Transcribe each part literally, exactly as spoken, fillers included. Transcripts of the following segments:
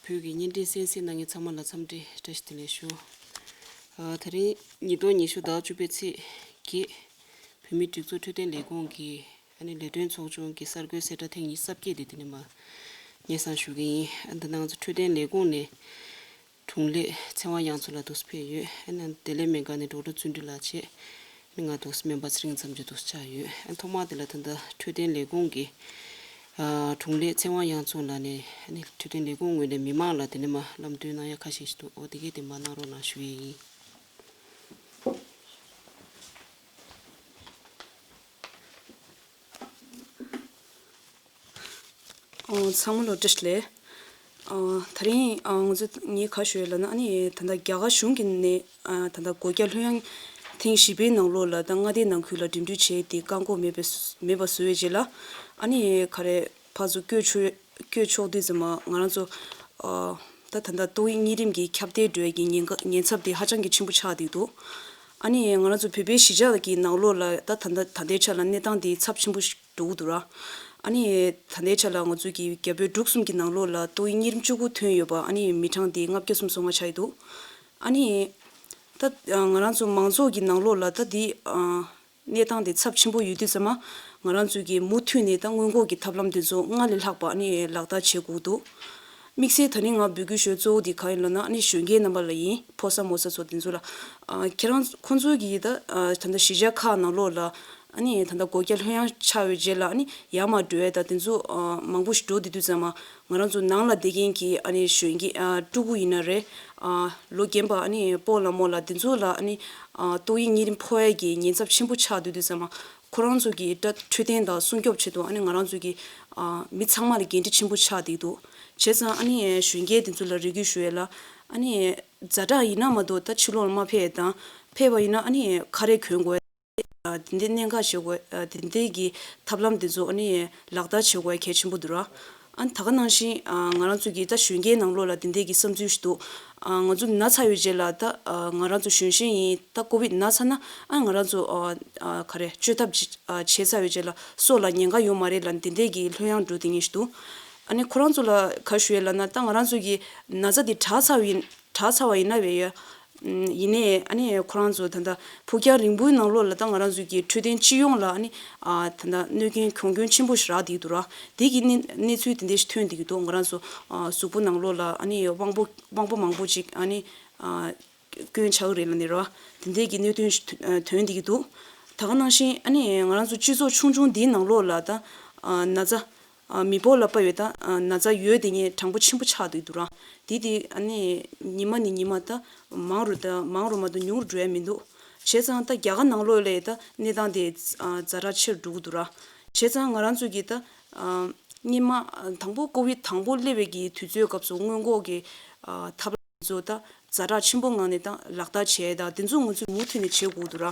བོད་ཀྱི་བརྙན་འཕྲིན་གསན་གཟིགས་གནང་མཁན་ཚང་མ་ལ་འཚམས་འདྲི་བཀྲ་ཤིས་བདེ་ལེགས་ཞུ། ཨ། ད་རིང་ཉིས་སྟོང་ཉི་ཤུ་ཟླ་བཅུ་པའི་ཚེས་བརྒྱད། བོད་མིའི་སྒྲིག་འཛུགས་འཕྲོད་བསྟེན་ལས་ཁུངས་ཀྱི་ཨ་ནི་ལས་དོན་ཚོགས་ཆུང་གི་གསར་འགོད་གསལ་བསྒྲགས་ཐེངས་ཉི་ཤུ་རྩ་བརྒྱད་དེ་དེ་ནས་མར་སྙན་སེང་ཞུ་གི་ཡིན། ཨ། འདི་ནང་ཚོ་འཕྲོད་བསྟེན་ལས་ཁུངས་ནས་དྲུང་ལས་ཚེ་དབང་དབྱངས་མཚོ་ལགས་འདུག་སེ་ཕེབས་ཡོད། ཨ་ནི་བདེ་ལེགས་སྨན་ཁང་ནས་ཌོག་ཊར་བརྩོན་འགྲུས་ལགས་བྱས། ང་འདུག་སེ་སྨན་པ་ཚེ་རིང་མཚམས་གཅོད་འདུག་སེ་ཆགས་ཡོད། ཨ། ཐོག་མར་དེ་ལ་ད་ལྟ་འཕྲོད་བསྟེན་ལས་ཁུངས་ཀྱི་ཨ་དྲུང་ལས་ཚེ་དབང་དབྱངས་མཚོ་ལགས་ནས་ཨ་ནི་འཕྲོད་བསྟེན་ལས་ཁུངས་ངོས་ནས་མི་མང་ལ་དེ་ནས་མར་ལམ་སྟོན་གནང་ཡ་ཁ་ཤས་ཤིག་འདུག། འོ་དེ་གས་དེ་མར་གནང་རོགས་གནང་ཞུ་ཡས་ཡིན། ཨོ། ཚང་མ་ལ་བཀྲ་ཤིས་བདེ་ལེགས། ཨོ། ད་རིང་ཨ་ང་ཚོ་ངས་ག་རེ་ཞུ་ཡས་ལབ་ན། ཨ་ནི་ད་ལྟ་རྒྱ་གར་གཞུང་གི་ནས་ཨ་ད་ལྟ་སྒོ་བརྒྱ་ལྷོད་ཡངས་ཐེངས་བཞི་པའི་ནང་ལོགས་ལ་ད་མངའ་སྡེའི་ནང་ཁུལ་ལ་འགྲིམ་འགྲུལ་བྱས་ཏེ་བཀག་འགོག་མེད་པའི་མེད་པ་བཟོས་པའི་རྗེས་ལ། ཨ་ནི་ག་རེ་ཕར་ཚུར་བསྐྱོད་ཆོག་བསྐྱོད་ཆོག་དུས་ཙམ་པ་ང་རང་ཚོ་ཨ་ད་ད་ལྟ་ཏོག་དབྱིབས་གཉན་རིམས་ཀྱི་ཁྱབ་གདལ་འགྲོ་ཡས་ཀྱི་ཉེན་ཁ་ཉེན་ཚབས་དེ་ཧ་ཅང་གི་ཆེན་པོ་ཆགས་བསྡད་འདུག། ཨ་ནི་ང་རང་ཚོ་བོད་པའི་གཞིས་ཆགས་ཀྱི་ནང་ལོགས་ལ་ད་ད་ལྟ་ད་ལྟའི་ཆ་ལ་གནས་སྟངས་དེ་ཚབས་ཆེན་པོ་ཞིག་འགྲོ་གི་འདུག་ར། ཨ་ནི་ད་ལྟའི་ཆ་ལ་ང་ཚོ་གི་རྒྱ་བོད་འབྲུག་གསུམ་གྱི་ནང་ལོགས་ལ་ཏོག་དབྱིབས་གཉན་རིམས་བཅུ་དགུ་ཐོན་ཡོད་པ། ཨ་ནི་མི་གྲངས་དེ་ལྔ་བརྒྱ་སུམ་ཅུ་སོ་ལྔ་ཆགས་ཡོད་འདུག། ཨ་ནི་ད་ང་རང་ཚོ་མང་ཚོགས་ཀྱི་ནང་ལོགས་ལ་ད་འདི་གནས་སྟངས་དེ་ཚབས་ཆེན་པོ་ཡོད་དུས་ཙམ་པ་ང་རང་ཚོ་གིས་མུ་མཐུད་ནས་ད་སྔོན་འགོག་གི་ཐབས་ལམ་དེ་ཚོ་སྔར་ལས་ལྷག་པ་ཨ་ནི་ལག་བསྟར་བྱེད་དགོས་འདུག། དམིགས་བསལ་ད་རིང་ང་འབོད་སྐུལ་ཞུ་ཡས་གཙོ་བོ་དེ་གང་ཡིན་ལབ་ན། ཨ་ནི་གཞོན་སྐྱེས་རྣམ་པ་ལ་ཡིན། ཕོ་གསར་མོ་གསར་ཚོ་དེ་ཚོ་ལ། ཨ། ཁྱེད་རང་ཁོང་ཚོ་གིས་ད་ཨ་ད་ལྟ་གཞིས་ཆགས་ཁག་ནང་ལོགས་ལ་ཨ་ནི་ད་ལྟ་སྒོ་བརྒྱ་ལྷོད་ཡངས་ཆགས་པའི་རྗེས་ལ་ཨ་ནི་ཡར་མར་འགྲོ་ཡས་ད་དེ་ཚོ་ཨ་མང་པོ་ཞིག་འགྲོ་བསྡད་དུས་ཙམ་པ་ང་རང་ཚོ་ནང་ལ་བསྡད་མཁན་གྱི་ཨ་ནི་གཞོན་སྐྱེས་ཨ་ཕྲུ་གུ་ཡིན་ན་རེད། ཨ་ལོ་རྒན་པ་ཨ་ནི་སྤོ་ལགས་རྨོ་ལགས་དེ་ཚོ་ལ་ཨ་ནི་ཨ་ཏོག་དབྱིབས་གཉན་རིམས་ཕོག་ཡས་ཀྱི་ཉེན་ཚབས་ཆེན་པོ་ཆགས་བསྡད་དུས་ཙམ་པ། ཁོ་རང་ཚོ་གི་ད་འཕྲོད་བསྟེན་དང་སྲུང་སྐྱོབ་ཆེད་དུ་ཨ་ནི་ང་རང་ཚོ་གི་ཨ་མི་ཚང་མ་ལ་འགན་འཁྲི་ཆེན་པོ་ཆགས་བསྡད་འདུག། བྱས་ཙང་ཨ་ནི་གཞོན་སྐྱེས་དེ་ཚོ་ལ་རེ་སྐུལ་ཞུ་ཡས་ལ། ཨ་ནི་ཛ་དྲག་ཡིན་ན་མ་གཏོགས་ད་ཕྱི་ལོགས་ལ་མ་ཕེབས་དང་། ཕེབས་པ་ཡིན་ན་ཨ་ནི་ཁ་རས་གྱོན་དགོས། ཨ་དེ་འདྲའི་གནད་འགག་བྱེད་དགོས། ཨ་དེ་འདྲའི་གི་ཐབས་ལམ་དེ་ཚོ་ཨ་ནི་ལག་བསྟར་བྱེད་དགོས་གལ་ཆེན་པོ་འདུག་ར། ཨ་ནི་ད་ག་ནང་བཞིན་ཨ་ང་རང་ཚོ་གི་ད་གཞོན་སྐྱེས་ནང་ལོགས་ལ་དེ་འདྲའི་གི་བསམ་ཚུལ་ཞིག་འདུག། ཨ་ང་ཚོ་ན་ཚ་བའི་རྗེས་ལ་ད་ཨ་ང་རང་ཚོ་གཞོན་གཞོན་ཡིན། ད་ཀོ་བིད་ན་ཚ་ན་ཨ་ང་རང་ཚོ་ཨ་ཨ་ག་རེ་བཅོས་ཐབས་ཅིག་ཨ་བྱས་ཚར་བའི་རྗེས་ལ་སྲོག་ལ་ཉེན་ཁ་ཡོད་མ་རེད་ལབ་དེ་འདྲའི་གི་ལྷོད་ཡངས་འགྲོ་དེ་ངེས་ཤིག་འདུག། ཨ་ནི་ཁོ་རང་ཚོ་ལ་ག་ཞུ་ཡས་ལབ་ན། ད་ང་རང་ཚོ་གི་ན་ཚ་དེ་དྲག་ཚར་བ་ཡིན། དྲག་ཚར་བ་ཡིན་ན་བས་ཡ། ཡིན་ནའི་ཨ་ནི་ཁོ་རང་ཚོ་ད་ལྟ་ཕུགས་རྒྱང་རིང་པོའི་ནང་ལོགས་ལ་ད་ང་རང་ཚོ་གི་འཕྲོད་བསྟེན་སྤྱི་ཡོངས་ལ་ཨ་ནི་ཨ་ད་ལྟ་གནོད་སྐྱོན་གྱོང་གུན་ཆེན་པོ་ཞིག་རག་བསྡད་ཀྱི་འདུག་ར། དེ་གི་གནས་གནས་ཚུལ་དེ་འདྲ་ཞིག་ཐོན་བསྡད་ཀྱི་འདུག། ང་རང་ཚོ་ཨ་གཟུགས་པོ་ནང་ལོགས་ལ་ཨ་ནི་དབང་པོ་དབང་པོ་མང་པོ་ཅིག་ཨ་ནི་ཨ་སྐྱོན་ཆགས་ཀྱི་རེད་ལབ་ནས་ར། དེ་འདྲའི་གི་གནད་དོན་ཞིག་ཐོན་ཐོན་བསྡད་ཀྱི་འདུག། ད་ག་ནང་བཞིན་ཨ་ནི་ང་རང་ཚོ་སྤྱི་ཚོགས་ཆུང་ཆུང་འདིའི་ནང་ལོགས་ལ་ད་ཨ་ན་ཚ་ཨ་མི་ཕོ་ལ་དཔག་པའི་ད་ཨ་ན་ཚ་ཡོད་དེ་ངས་གྲངས་པོ་ཆེན་པོ་ཆགས་བསྡད་ཀྱི་འདུག་ར། དེ་དེ་ཨ་ནི་ཉི་མ་ནས་ཉི་མ་ད་མང་རུ་ད་མང་རུ་མ་གཏོགས་ཉུང་རུ་འགྲོ་ཡ་མི་འདུག། བྱས་ཙང་ད་རྒྱ་གར་ནང་ལོགས་ལ་ད་གནས་སྟངས་དེ་ཨ་ཛ་དྲག་ཆེ་རུ་འགྲོ་གི་འདུག་ར། བྱས་ཙང་ང་རང་ཚོ་གི་ད་ཨ་སྔོན་མ་དང་པོ་ཀོ་བིད་དང་པོ་སླེབས་པའི་གི་དུས་ཚོད་སྐབས་སུ་སྔོན་འགོག་གི་ཨ་ཐབས་ལམ་ཚོ་ད་ཛ་དྲག་ཆེན་པོ་ངང་ནས་ད་ལག་བསྟར་བྱས་དང་། དེ་ཚོ་ང་ཚོས་མུ་མཐུད་ནས་བྱེད་དགོས་འདུག་ར།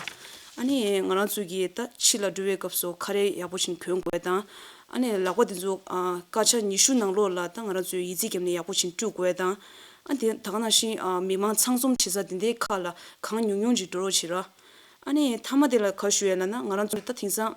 ཨ་ནི་ང་རང་ཚོ་གིས་ད་ཕྱི་ལ་འགྲོ་བའི་སྐབས་སུ་ཁ་རས་ཡག་པོ་ཞིག་གྱོན་དགོས་དང་། ཨ་ནི་ལག་པ་དེ་ཚོ་ཨ་སྐར་ཆ་ཉི་ཤུ་ནང་ལོགས་ལ་ད་ང་རང་ཚོས་ཡི་ཙི་བརྒྱབ་ནས་ཡག་པོ་ཞིག་བཀྲུ་དགོས་དང་། ཨ་དེ་ད་ག་ནང་བཞིན་ཨ་མི་མང་ཚང་འཛོམས་བྱེད་ས་དེ་འདྲའི་ཁག་ལ་གང་ཉུང་ཉུང་ཅིག་འགྲོ་རོགས་བྱེད་ར། ཨ་ནི་མཐའ་མ་དེ་ལ་ག་ཞུ་ཡས་ལབ་ན། ང་རང་ཚོ་ད་དེང་སང་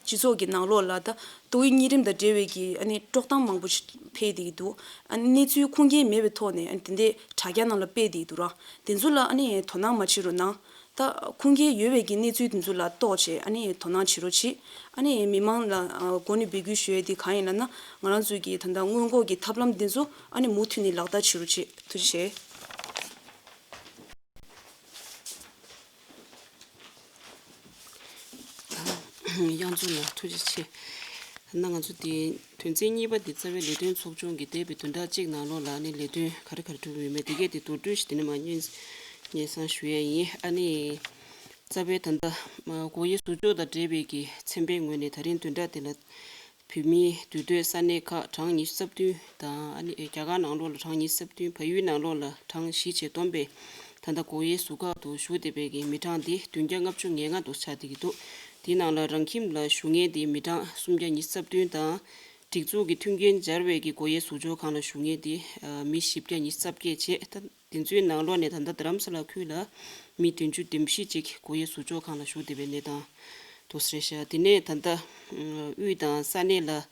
སྤྱི་ཚོགས་ཀྱི་ནང་ལོགས་ལ་ད་ཏོག་དབྱིབས་གཉན་རིམས་དང་འབྲེལ་བའི་གི་ཨ་ནི་དཀྲོག་གཏམ་མང་པོ་ཞིག་འཕེལ་བསྡད་ཀྱི་འདུག། ཨ་ནི་གནས་ཚུལ་ཁུངས་སྐྱེལ་མེད་པའི་ཐོག་ནས་ཨ་ནི་དེ་འདྲའི་དྲ་རྒྱ་ནང་ལ་སྤེལ་བསྡད་ཀྱི་འདུག་ར། དེ་ཚོ་ལ་ཨ་ནི་དོ་སྣང་མ་བྱེད་རོགས་གནང་། ད་ཁུངས་སྐྱེལ་ཡོད་པའི་གི་གནས་ཚུལ་དེ་ཚོ་ལ་གཏོགས་བྱས་ཨ་ནི་དོ་སྣང་བྱེད་རོགས་གྱིས། ཨ་ནི་མི་མང་ལ་ཨ་འགོ་ནས་འབོད་སྐུལ་ཞུ་ཡས་དེ་གང་ཡིན་ལབ་ན། ང་རང་ཚོའི་གི་ད་ལྟ་སྔོན་འགོག་གི་ཐབས་ལམ་དེ་ཚོ་ཨ་ནི་མུ་མཐུད་ནས་ལག་བསྟར་བྱེད་རོགས་གྱིས། ཐུགས་རྗེ་ཆེ། དབྱངས་མཚོ་ལགས་ཐུགས་རྗེ་ཆེ། ད་ང་ཚོ་དེ་དོན་ཚན་གཉིས་པ་དེ་རྩ་བའི་ལས་དོན་ཚོགས་ཆུང་གི་འདས་པའི་བདུན་ཕྲག་གཅིག་ནང་ལོགས་ལ་ཨ་ནི་ལས་དོན་ག་རེ་ག་རེ་གྲུབ་ཡོད་མེད་དེ་གས་དེ་མདོར་བསྡུས་ཤིག་དེ་ནས་མར་སྙན་སྙན་སེང་ཞུ་ཡས་ཡིན། ཨ་ནི་རྩ་བའི་ད་ལྟ་སྒོ་དབྱེ་ཟུར་འཇོག་དང་འབྲེལ་བའི་གི་ཚན་པའི་ངོས་ནས་ད་རིང་བདུན་ཕྲག་དེ་ལ་བོད་མིའི་འདུས་སྡོད་ས་གནས་ཁག་གྲངས་ཉི་ཤུ་རྩ་བདུན་དང་། ཨ་ནི་རྒྱ་གར་ནང་ལོགས་ལ་གྲངས་ཉི་ཤུ་རྩ་བདུན། བལ་ཡུལ་ནང་ལོགས་ལ་གྲངས་བཞི་བྱས་བསྡོམས་པས་ད་ལྟ་སྒོ་དབྱེ་ཟུར་ཁག་ཏུ་ཞུགས་བསྡད་པའི་གི་མི་གྲངས་དེ་བདུན་བརྒྱ་ལྔ་བཅུ་ང་ལྔ་དུ་ཆགས་བསྡད་ཀྱི་འདུག། དེའི་ནང་ལ་རང་ཁྱིམ་ལ་བཞུགས་མཁན་དེ་མི་གྲངས་སུམ་བརྒྱ་ཉི་ཤུ་རྩ་བདུན་དང་། སྒྲིག་འཛུགས་ཀྱི་མཐུན་རྐྱེན་སྦྱར་བའི་གི་སྒོ་དབྱེ་ཟུར་འཇོག་ཁང་ལ་བཞུགས་མཁན་དེ་མི་བཞི་བརྒྱ་ཉི་ཤུ་རྩ་བརྒྱད་བྱས། ད་དེ་ཚོའི་ནང་ལོགས་ནས་ད་ལྟ་རྡ་རམ་ས་ལ་ཁུལ་ལ་མི་བདུན་ཅུ་དོན་བཞི་ཅིག་སྒོ་དབྱེ་ཟུར་འཇོག་ཁང་ལ་བཞུགས་བསྡད་པའི་གནས་སྟངས་འདུག་ཟེར་ཤག། དེ་ནས་ད་ལྟ་དབུས་དང་ས་གནས་ལ་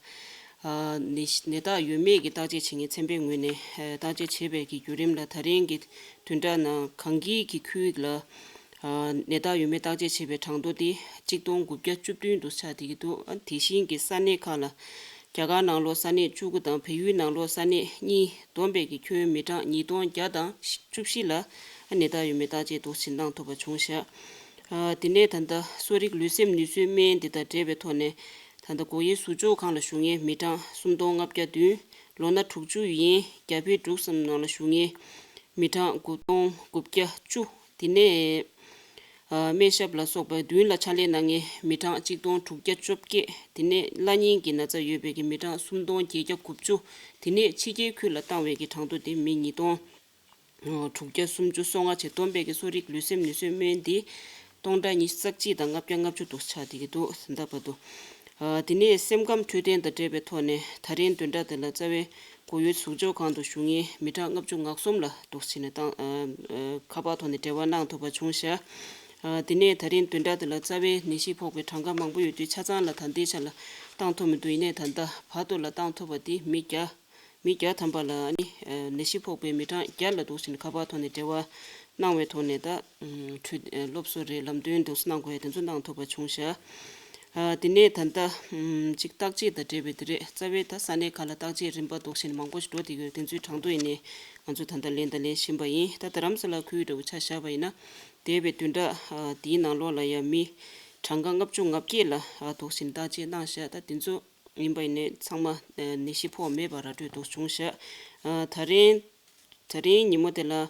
ནད་ནད་རྟགས་ཡོད་མེད་ཀྱི་བརྟག་དཔྱད་བྱེད་མཁན་ཚན་པའི་ངོས་ནས་བརྟག་དཔྱད་བྱས་པའི་གི་བརྒྱུད་རིམ་ལ། ད་རིང་གི་བདུན་ཕྲག་ནང་གངས་སྐྱིད་ཀྱི་ཁུལ་ལ་ནད་རྟགས་ཡོད་མེད་བརྟག་དཔྱད་བྱས་པའི་གྲངས་ཐོ་དེ་གཅིག་སྟོང་དགུ་བརྒྱ་བཅུ་བདུན་དུ་ཆགས་བསྡད་ཀྱི་འདུག་དེ་བཞིན་གྱི་ས་གནས་ཁག་ལ་རྒྱ་གར་ནང་ལོགས་ས་གནས་བཅུ་དགུ་དང་བལ་ཡུལ་ནང་ལོགས་ས་གནས་གཉིས་བསྡོམས་པའི་གི་ཁྱོན་མི་གྲངས་ཉིས་སྟོང་བརྒྱ་དང་བཅུ་བཞི་ལ་ནད་རྟགས་ཡོད་མེད་བརྟག་དཔྱད་འདུག་སེ་གནང་ཐུབ་པ་བྱུང་བཞག་དེ་ནས་ད་ལྟ་གསོ་རིག་ལུས་སེམས་ནུས་གསོའི་སྨན་དེ་དང་འབྲེལ་བའི་ཐོག་ནས། ད་ལྟ་སྒོ་དབྱེ་ཟུར་འཇོག་ཁང་ལ་བཞུགས་མཁན་མི་གྲངས་སུམ་སྟོང་ལྔ་བརྒྱ་བདུན། ལོ་ན་དྲུག་ཅུ་ཡན་རྒྱ་བལ་འབྲུག་གསུམ་ནང་ལ་བཞུགས་མཁན་མི་གྲངས་དགུ་སྟོང་དགུ་བརྒྱ་བཅུ། དེ་ནས་ཨ་སྨན་ཞབས་ལ་སོགས་པ་མདུན་ལ་ཕྱག་ལས་གནང་མཁན་མི་གྲངས་གཅིག་སྟོང་དྲུག་བརྒྱ་བཅོ་བརྒྱད། དེ་ནས་བླ་གཉན་གྱི་ན་ཚ་ཡོད་པའི་གི་མི་གྲངས་སུམ་སྟོང་བརྒྱད་བརྒྱ་དགུ་བཅུ། དེ་ནས་ཕྱི་རྒྱལ་ཁུལ་ལ་བཏང་བའི་གི་གྲངས་ཐོ་དེ་མི་ཉིས་སྟོང་དྲུག་བརྒྱ་སུམ་ཅུ་སོ་ལྔ་བཅས་བསྡོམས་པའི་གི་གསོ་རིག་ལུས་སེམས་ནུས་གསོའི་སྨན་འདི་སྟོང་ཕྲག་ཉི་ཤུ་རྩ་གཅིག་དང་ལྔ་བརྒྱ་ལྔ་བཅུ་དུ་ཆགས་བསྡད་ཀྱི་འདུག་ད་ལྟ་བར་དུ། ཨ་དེ་ནས་སེམས་ཁམས་འཕྲོད་བསྟེན་དང་འབྲེལ་བའི་ཐོག་ནས་ད་རིང་བདུན་ཕྲག་འདི་ལ་རྩ་བའི་སྒོ་དབྱེ་ཟུར་འཇོག་ཁང་དུ་བཞུགས་མཁན་མི་གྲངས་ལྔ་བཅུ་ང་གསུམ་ལ་འདུག་སེ་བྱས་ནས་བཏང་ཨ་ཨ་ཁ་པར་ཐོག་ནས་འབྲེལ་བ་གནང་ཐུབ་པ་བྱུང་བཞག་ཨ་དེ་ནས་ད་རིང་བདུན་ཕྲག་འདི་ལ་རྩ་བའི་ནད་གཞི་ཕོག་པའི་གྲངས་ཀ་མང་པོ་ཡོད་དུས་ཆ་ཚང་ལ་ད་ལྟའི་ཆ་ལ་བཏང་ཐུབ་མི་འདུག་ཡིན་ནའི་ད་ལྟ་བར་དུ་ལ་བཏང་ཐུབ་པ་དེ་མི་བརྒྱ། མི་བརྒྱ་ཐམ་པ་ལ་ནི་ནད་གཞི་ཕོག་པའི་མི་གྲངས་བརྒྱ་ལ་འདུག་སེ་ཁ་པར་ཐོག་ནས་འབྲེལ་བ་གནང་བའི་ཐོག་ནས་ད་འཕྲོད་སློབ་གསོ་རེད། ལམ་སྟོན་འདུག་སེ་གནང་དགོས་ཡ་དེ་ཚོ་གནང་ཐུབ་པ་བྱུང་ཤག་ཨ་དེ་ནས་ད་ལྟ་ཅིག་བརྟག་དཔྱད་དང་འབྲེལ་བའི་དེ་རེད། རྩ་བའི་ད་ས་གནས་ཁག་ལ་བརྟག་དཔྱད་རིམ་པ་འདུག་སེ་མང་པོ་ཞིག་འགྲོ་བསྡད་ཡོད། དེ་ཚོའི་གྲངས་ཐོ་ཡིན་ནའི་ང་ཚོས་ད་ལྟ་ལེན་དང་ལེན་བཞིན་པ་ཡིན། ད་རྡ་རམ་ས་ལ་ཁུལ་འདྲ་བོ་ཆ་བཞག་པ་ཡིན་ན་འདས་པའི་བདུན་ཕྲག་འདིའི་ནང་ལོགས་ལ་ཡང་མི་གྲངས་ཀ་ལྔ་བཅུ་ང་བརྒྱད་ལ་འདུག་སེ་བརྟག་དཔྱད་གནང་ཤག་ད་དེ་ཚོ་ཡིན་པ་ཡིན་ནའི་ཚང་མ་ནད་གཞི་ཕོག་མེད་པ་ར་སྤྲོད་འདུག་བྱུང་ཤག་ཨ་ད་རིང་ད་རིང་ཉིན་མོ་དེ་ལ་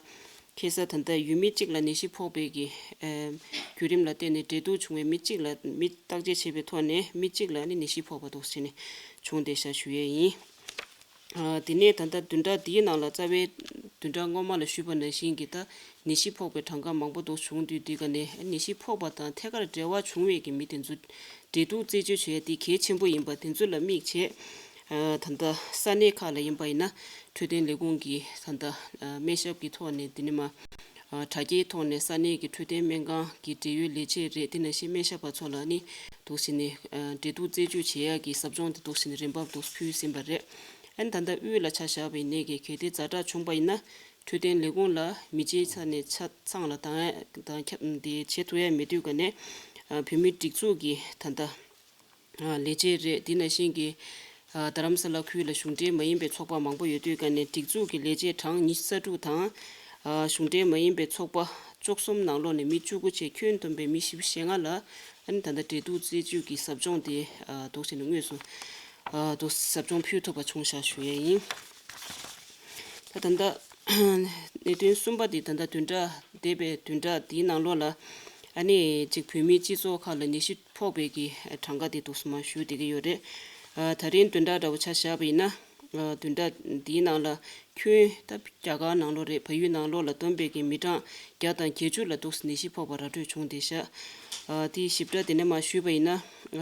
ཁ་སང་ད་ལྟ་ཡུལ་མི་གཅིག་ལ་ནད་གཞི་ཕོག་པའི་གི་ཨ་བརྒྱུད་རིམ་ལ་བརྟེན་ནས་འབྲེལ་གཏུག་བྱུང་བའི་མི་གཅིག་ལ་མི་བརྟག་དཔྱད་བྱས་པའི་ཐོག་ནས་མི་གཅིག་ལ་ནི་ནད་གཞི་ཕོག་པ་འདུག་ཟེར་ནས་བྱུང་བསྡད་ཤག་ཞུ་ཡས་ཡིན། ཨ་དེ་ནས་ད་ལྟ་བདུན་ཕྲག་འདིའི་ནང་ལ་རྩ་བའི་བདུན་ཕྲག་སྔོན་མ་ལ་ཞུས་པ་ནང་བཞིན་གྱི་ད་ནད་གཞི་ཕོག་པའི་གྲངས་ཀ་མང་པོ་འདུག་བྱུང་དུས་འདི་ག་ནས་ནད་གཞི་ཕོག་པ་དང་ཐད་ཀར་འབྲེལ་བ་བྱུང་བའི་གི་མི་དེ་ཚོ་འབྲེལ་གཏུག་རྩད་གཅོད་བྱེད་ཡ་དེ་གལ་ཆེན་པོ་ཡིན་པ་དེ་ཚོ་ལ་དམིགས་བྱས། ཨ་ད་ལྟ་ས་གནས་ཁག་ལ་ཡིན་པ་ཡིན་ན་འཕྲོད་བསྟེན་ལས་ཁུངས་ཀྱིས་ད་ལྟ་ཨ་སྨན་ཞབས་ཀྱི་ཐོག་ནས་དེ་ནས་མ་ཨ་དྲ་རྒྱའི་ཐོག་ནས་ས་གནས་ཀྱི་འཕྲོད་བསྟེན་སྨན་ཁང་གི་འབྲེལ་ཡོད་ལས་བྱེད་རེད། དེ་ནང་བཞིན་སྨན་ཞབས་པ་ཚོ་ལ་ནི་འདུག་སེ་ནས་ཨ་འབྲེལ་གཏུག་རྩད་གཅོད་བྱེད་ཡ་གི་ཟབ་སྦྱོང་དེ་འདུག་སེ་ནས་རིམ་པ་འདུག་སེ་ཕུལ་ཟིན་པ་རེད། ཨ་ནི་ད་ལྟ་དབུས་ལ་ཆ་བཞག་པ་ཡིན་ནའི་གི་གལ་ཏེ་ཛ་དྲག་བྱུང་པ་ཡིན་ན། འཕྲོད་བསྟེན་ལས་ཁུངས་ལ་མི་བརྗེའི་ཆ་ནས་ཆ་ཚང་ལ་དང་དང་ཁྱབ་འདི་བྱེད་ཐུབ་ཡ་མེད་དུས་ག་ནས་ཨ་བོད་མིའི་སྒྲིག་འཛུགས་ཀྱི་ད་ལྟ་ཨ་ལས་བྱེད་རེད། དེ་ནང་བཞིན་གྱི་ཨ་རྡ་རམ་ས་ལ་ཁུལ་ལ་གཞུང་འབྲེལ་མ་ཡིན་པའི་ཚོགས་པ་མང་པོ་ཡོད་དུས་ག་ནས་སྒྲིག་འཛུགས་ཀྱི་ལས་བྱེད་གྲངས་ཉི་ཤུ་རྩ་དྲུག་དང་ཨ་གཞུང་འབྲེལ་མ་ཡིན་པའི་ཚོགས་པ་བཅུ་གསུམ་ནང་ལོགས་ནས་མི་བཅུ་དགུ་བཅས་ཁྱོན་བསྡོམས་པའི་མི་བཞི་བཅུ་ཞེ་ལྔ་ལ་ཨ་ནི་ད་ལྟ་འབྲེལ་གཏུག་རྩད་གཅོད་ཀྱི་ཟབ་སྦྱོང་དེ་ཨ་འདུག་སེ་ནས་དངོས་སུ་ཨ་འདུག་ཟབ་སྦྱོང་ཕུལ་ཐུབ་པ་བྱུང་བཞག་ཞུ་ཡས་ཡིན། ད་ད་ལྟ་གནད་དོན་གསུམ་པ་དེ་ད་ལྟ་བདུན་ཕྲག་འདས་པའི་བདུན་ཕྲག་འདིའི་ནང་ལོགས་ལ་ཨ་ནི་གཅིག་བོད་མིའི་སྤྱི་ཚོགས་ཁག་ལ་ནད་གཞི་ཕོག་པའི་གི་གྲངས་ཀ་དེ་འདུག་སེ་མར་ཞུ་བསྡད་ཀྱི་ཡོད་རེད། ཨ་ད་རིང་བདུན་ཕྲག་འདྲ་བོ་ཆ་བཞག་པ་ཡིན་ན་ཨ་བདུན་ཕྲག་འདིའི་ནང་ལ་ཁྱོན་ད་རྒྱ་གར་ནང་ལོགས་རེད། བལ་ཡུལ་ནང་ལོགས་ལ་བསྡོམས་པའི་གི་མི་གྲངས་བརྒྱ་དང་བརྒྱད་ཅུ་ལ་འདུག་སེ་ནད་གཞི་ཕོག་པ་ར་སྤྲོད་བྱུང་བསྡད་ཤག་ཨ་དེའི་ཞིབ་ཕྲ་དེ་ནས་མར་ཞུས་པ་ཡིན་ན་ཨ་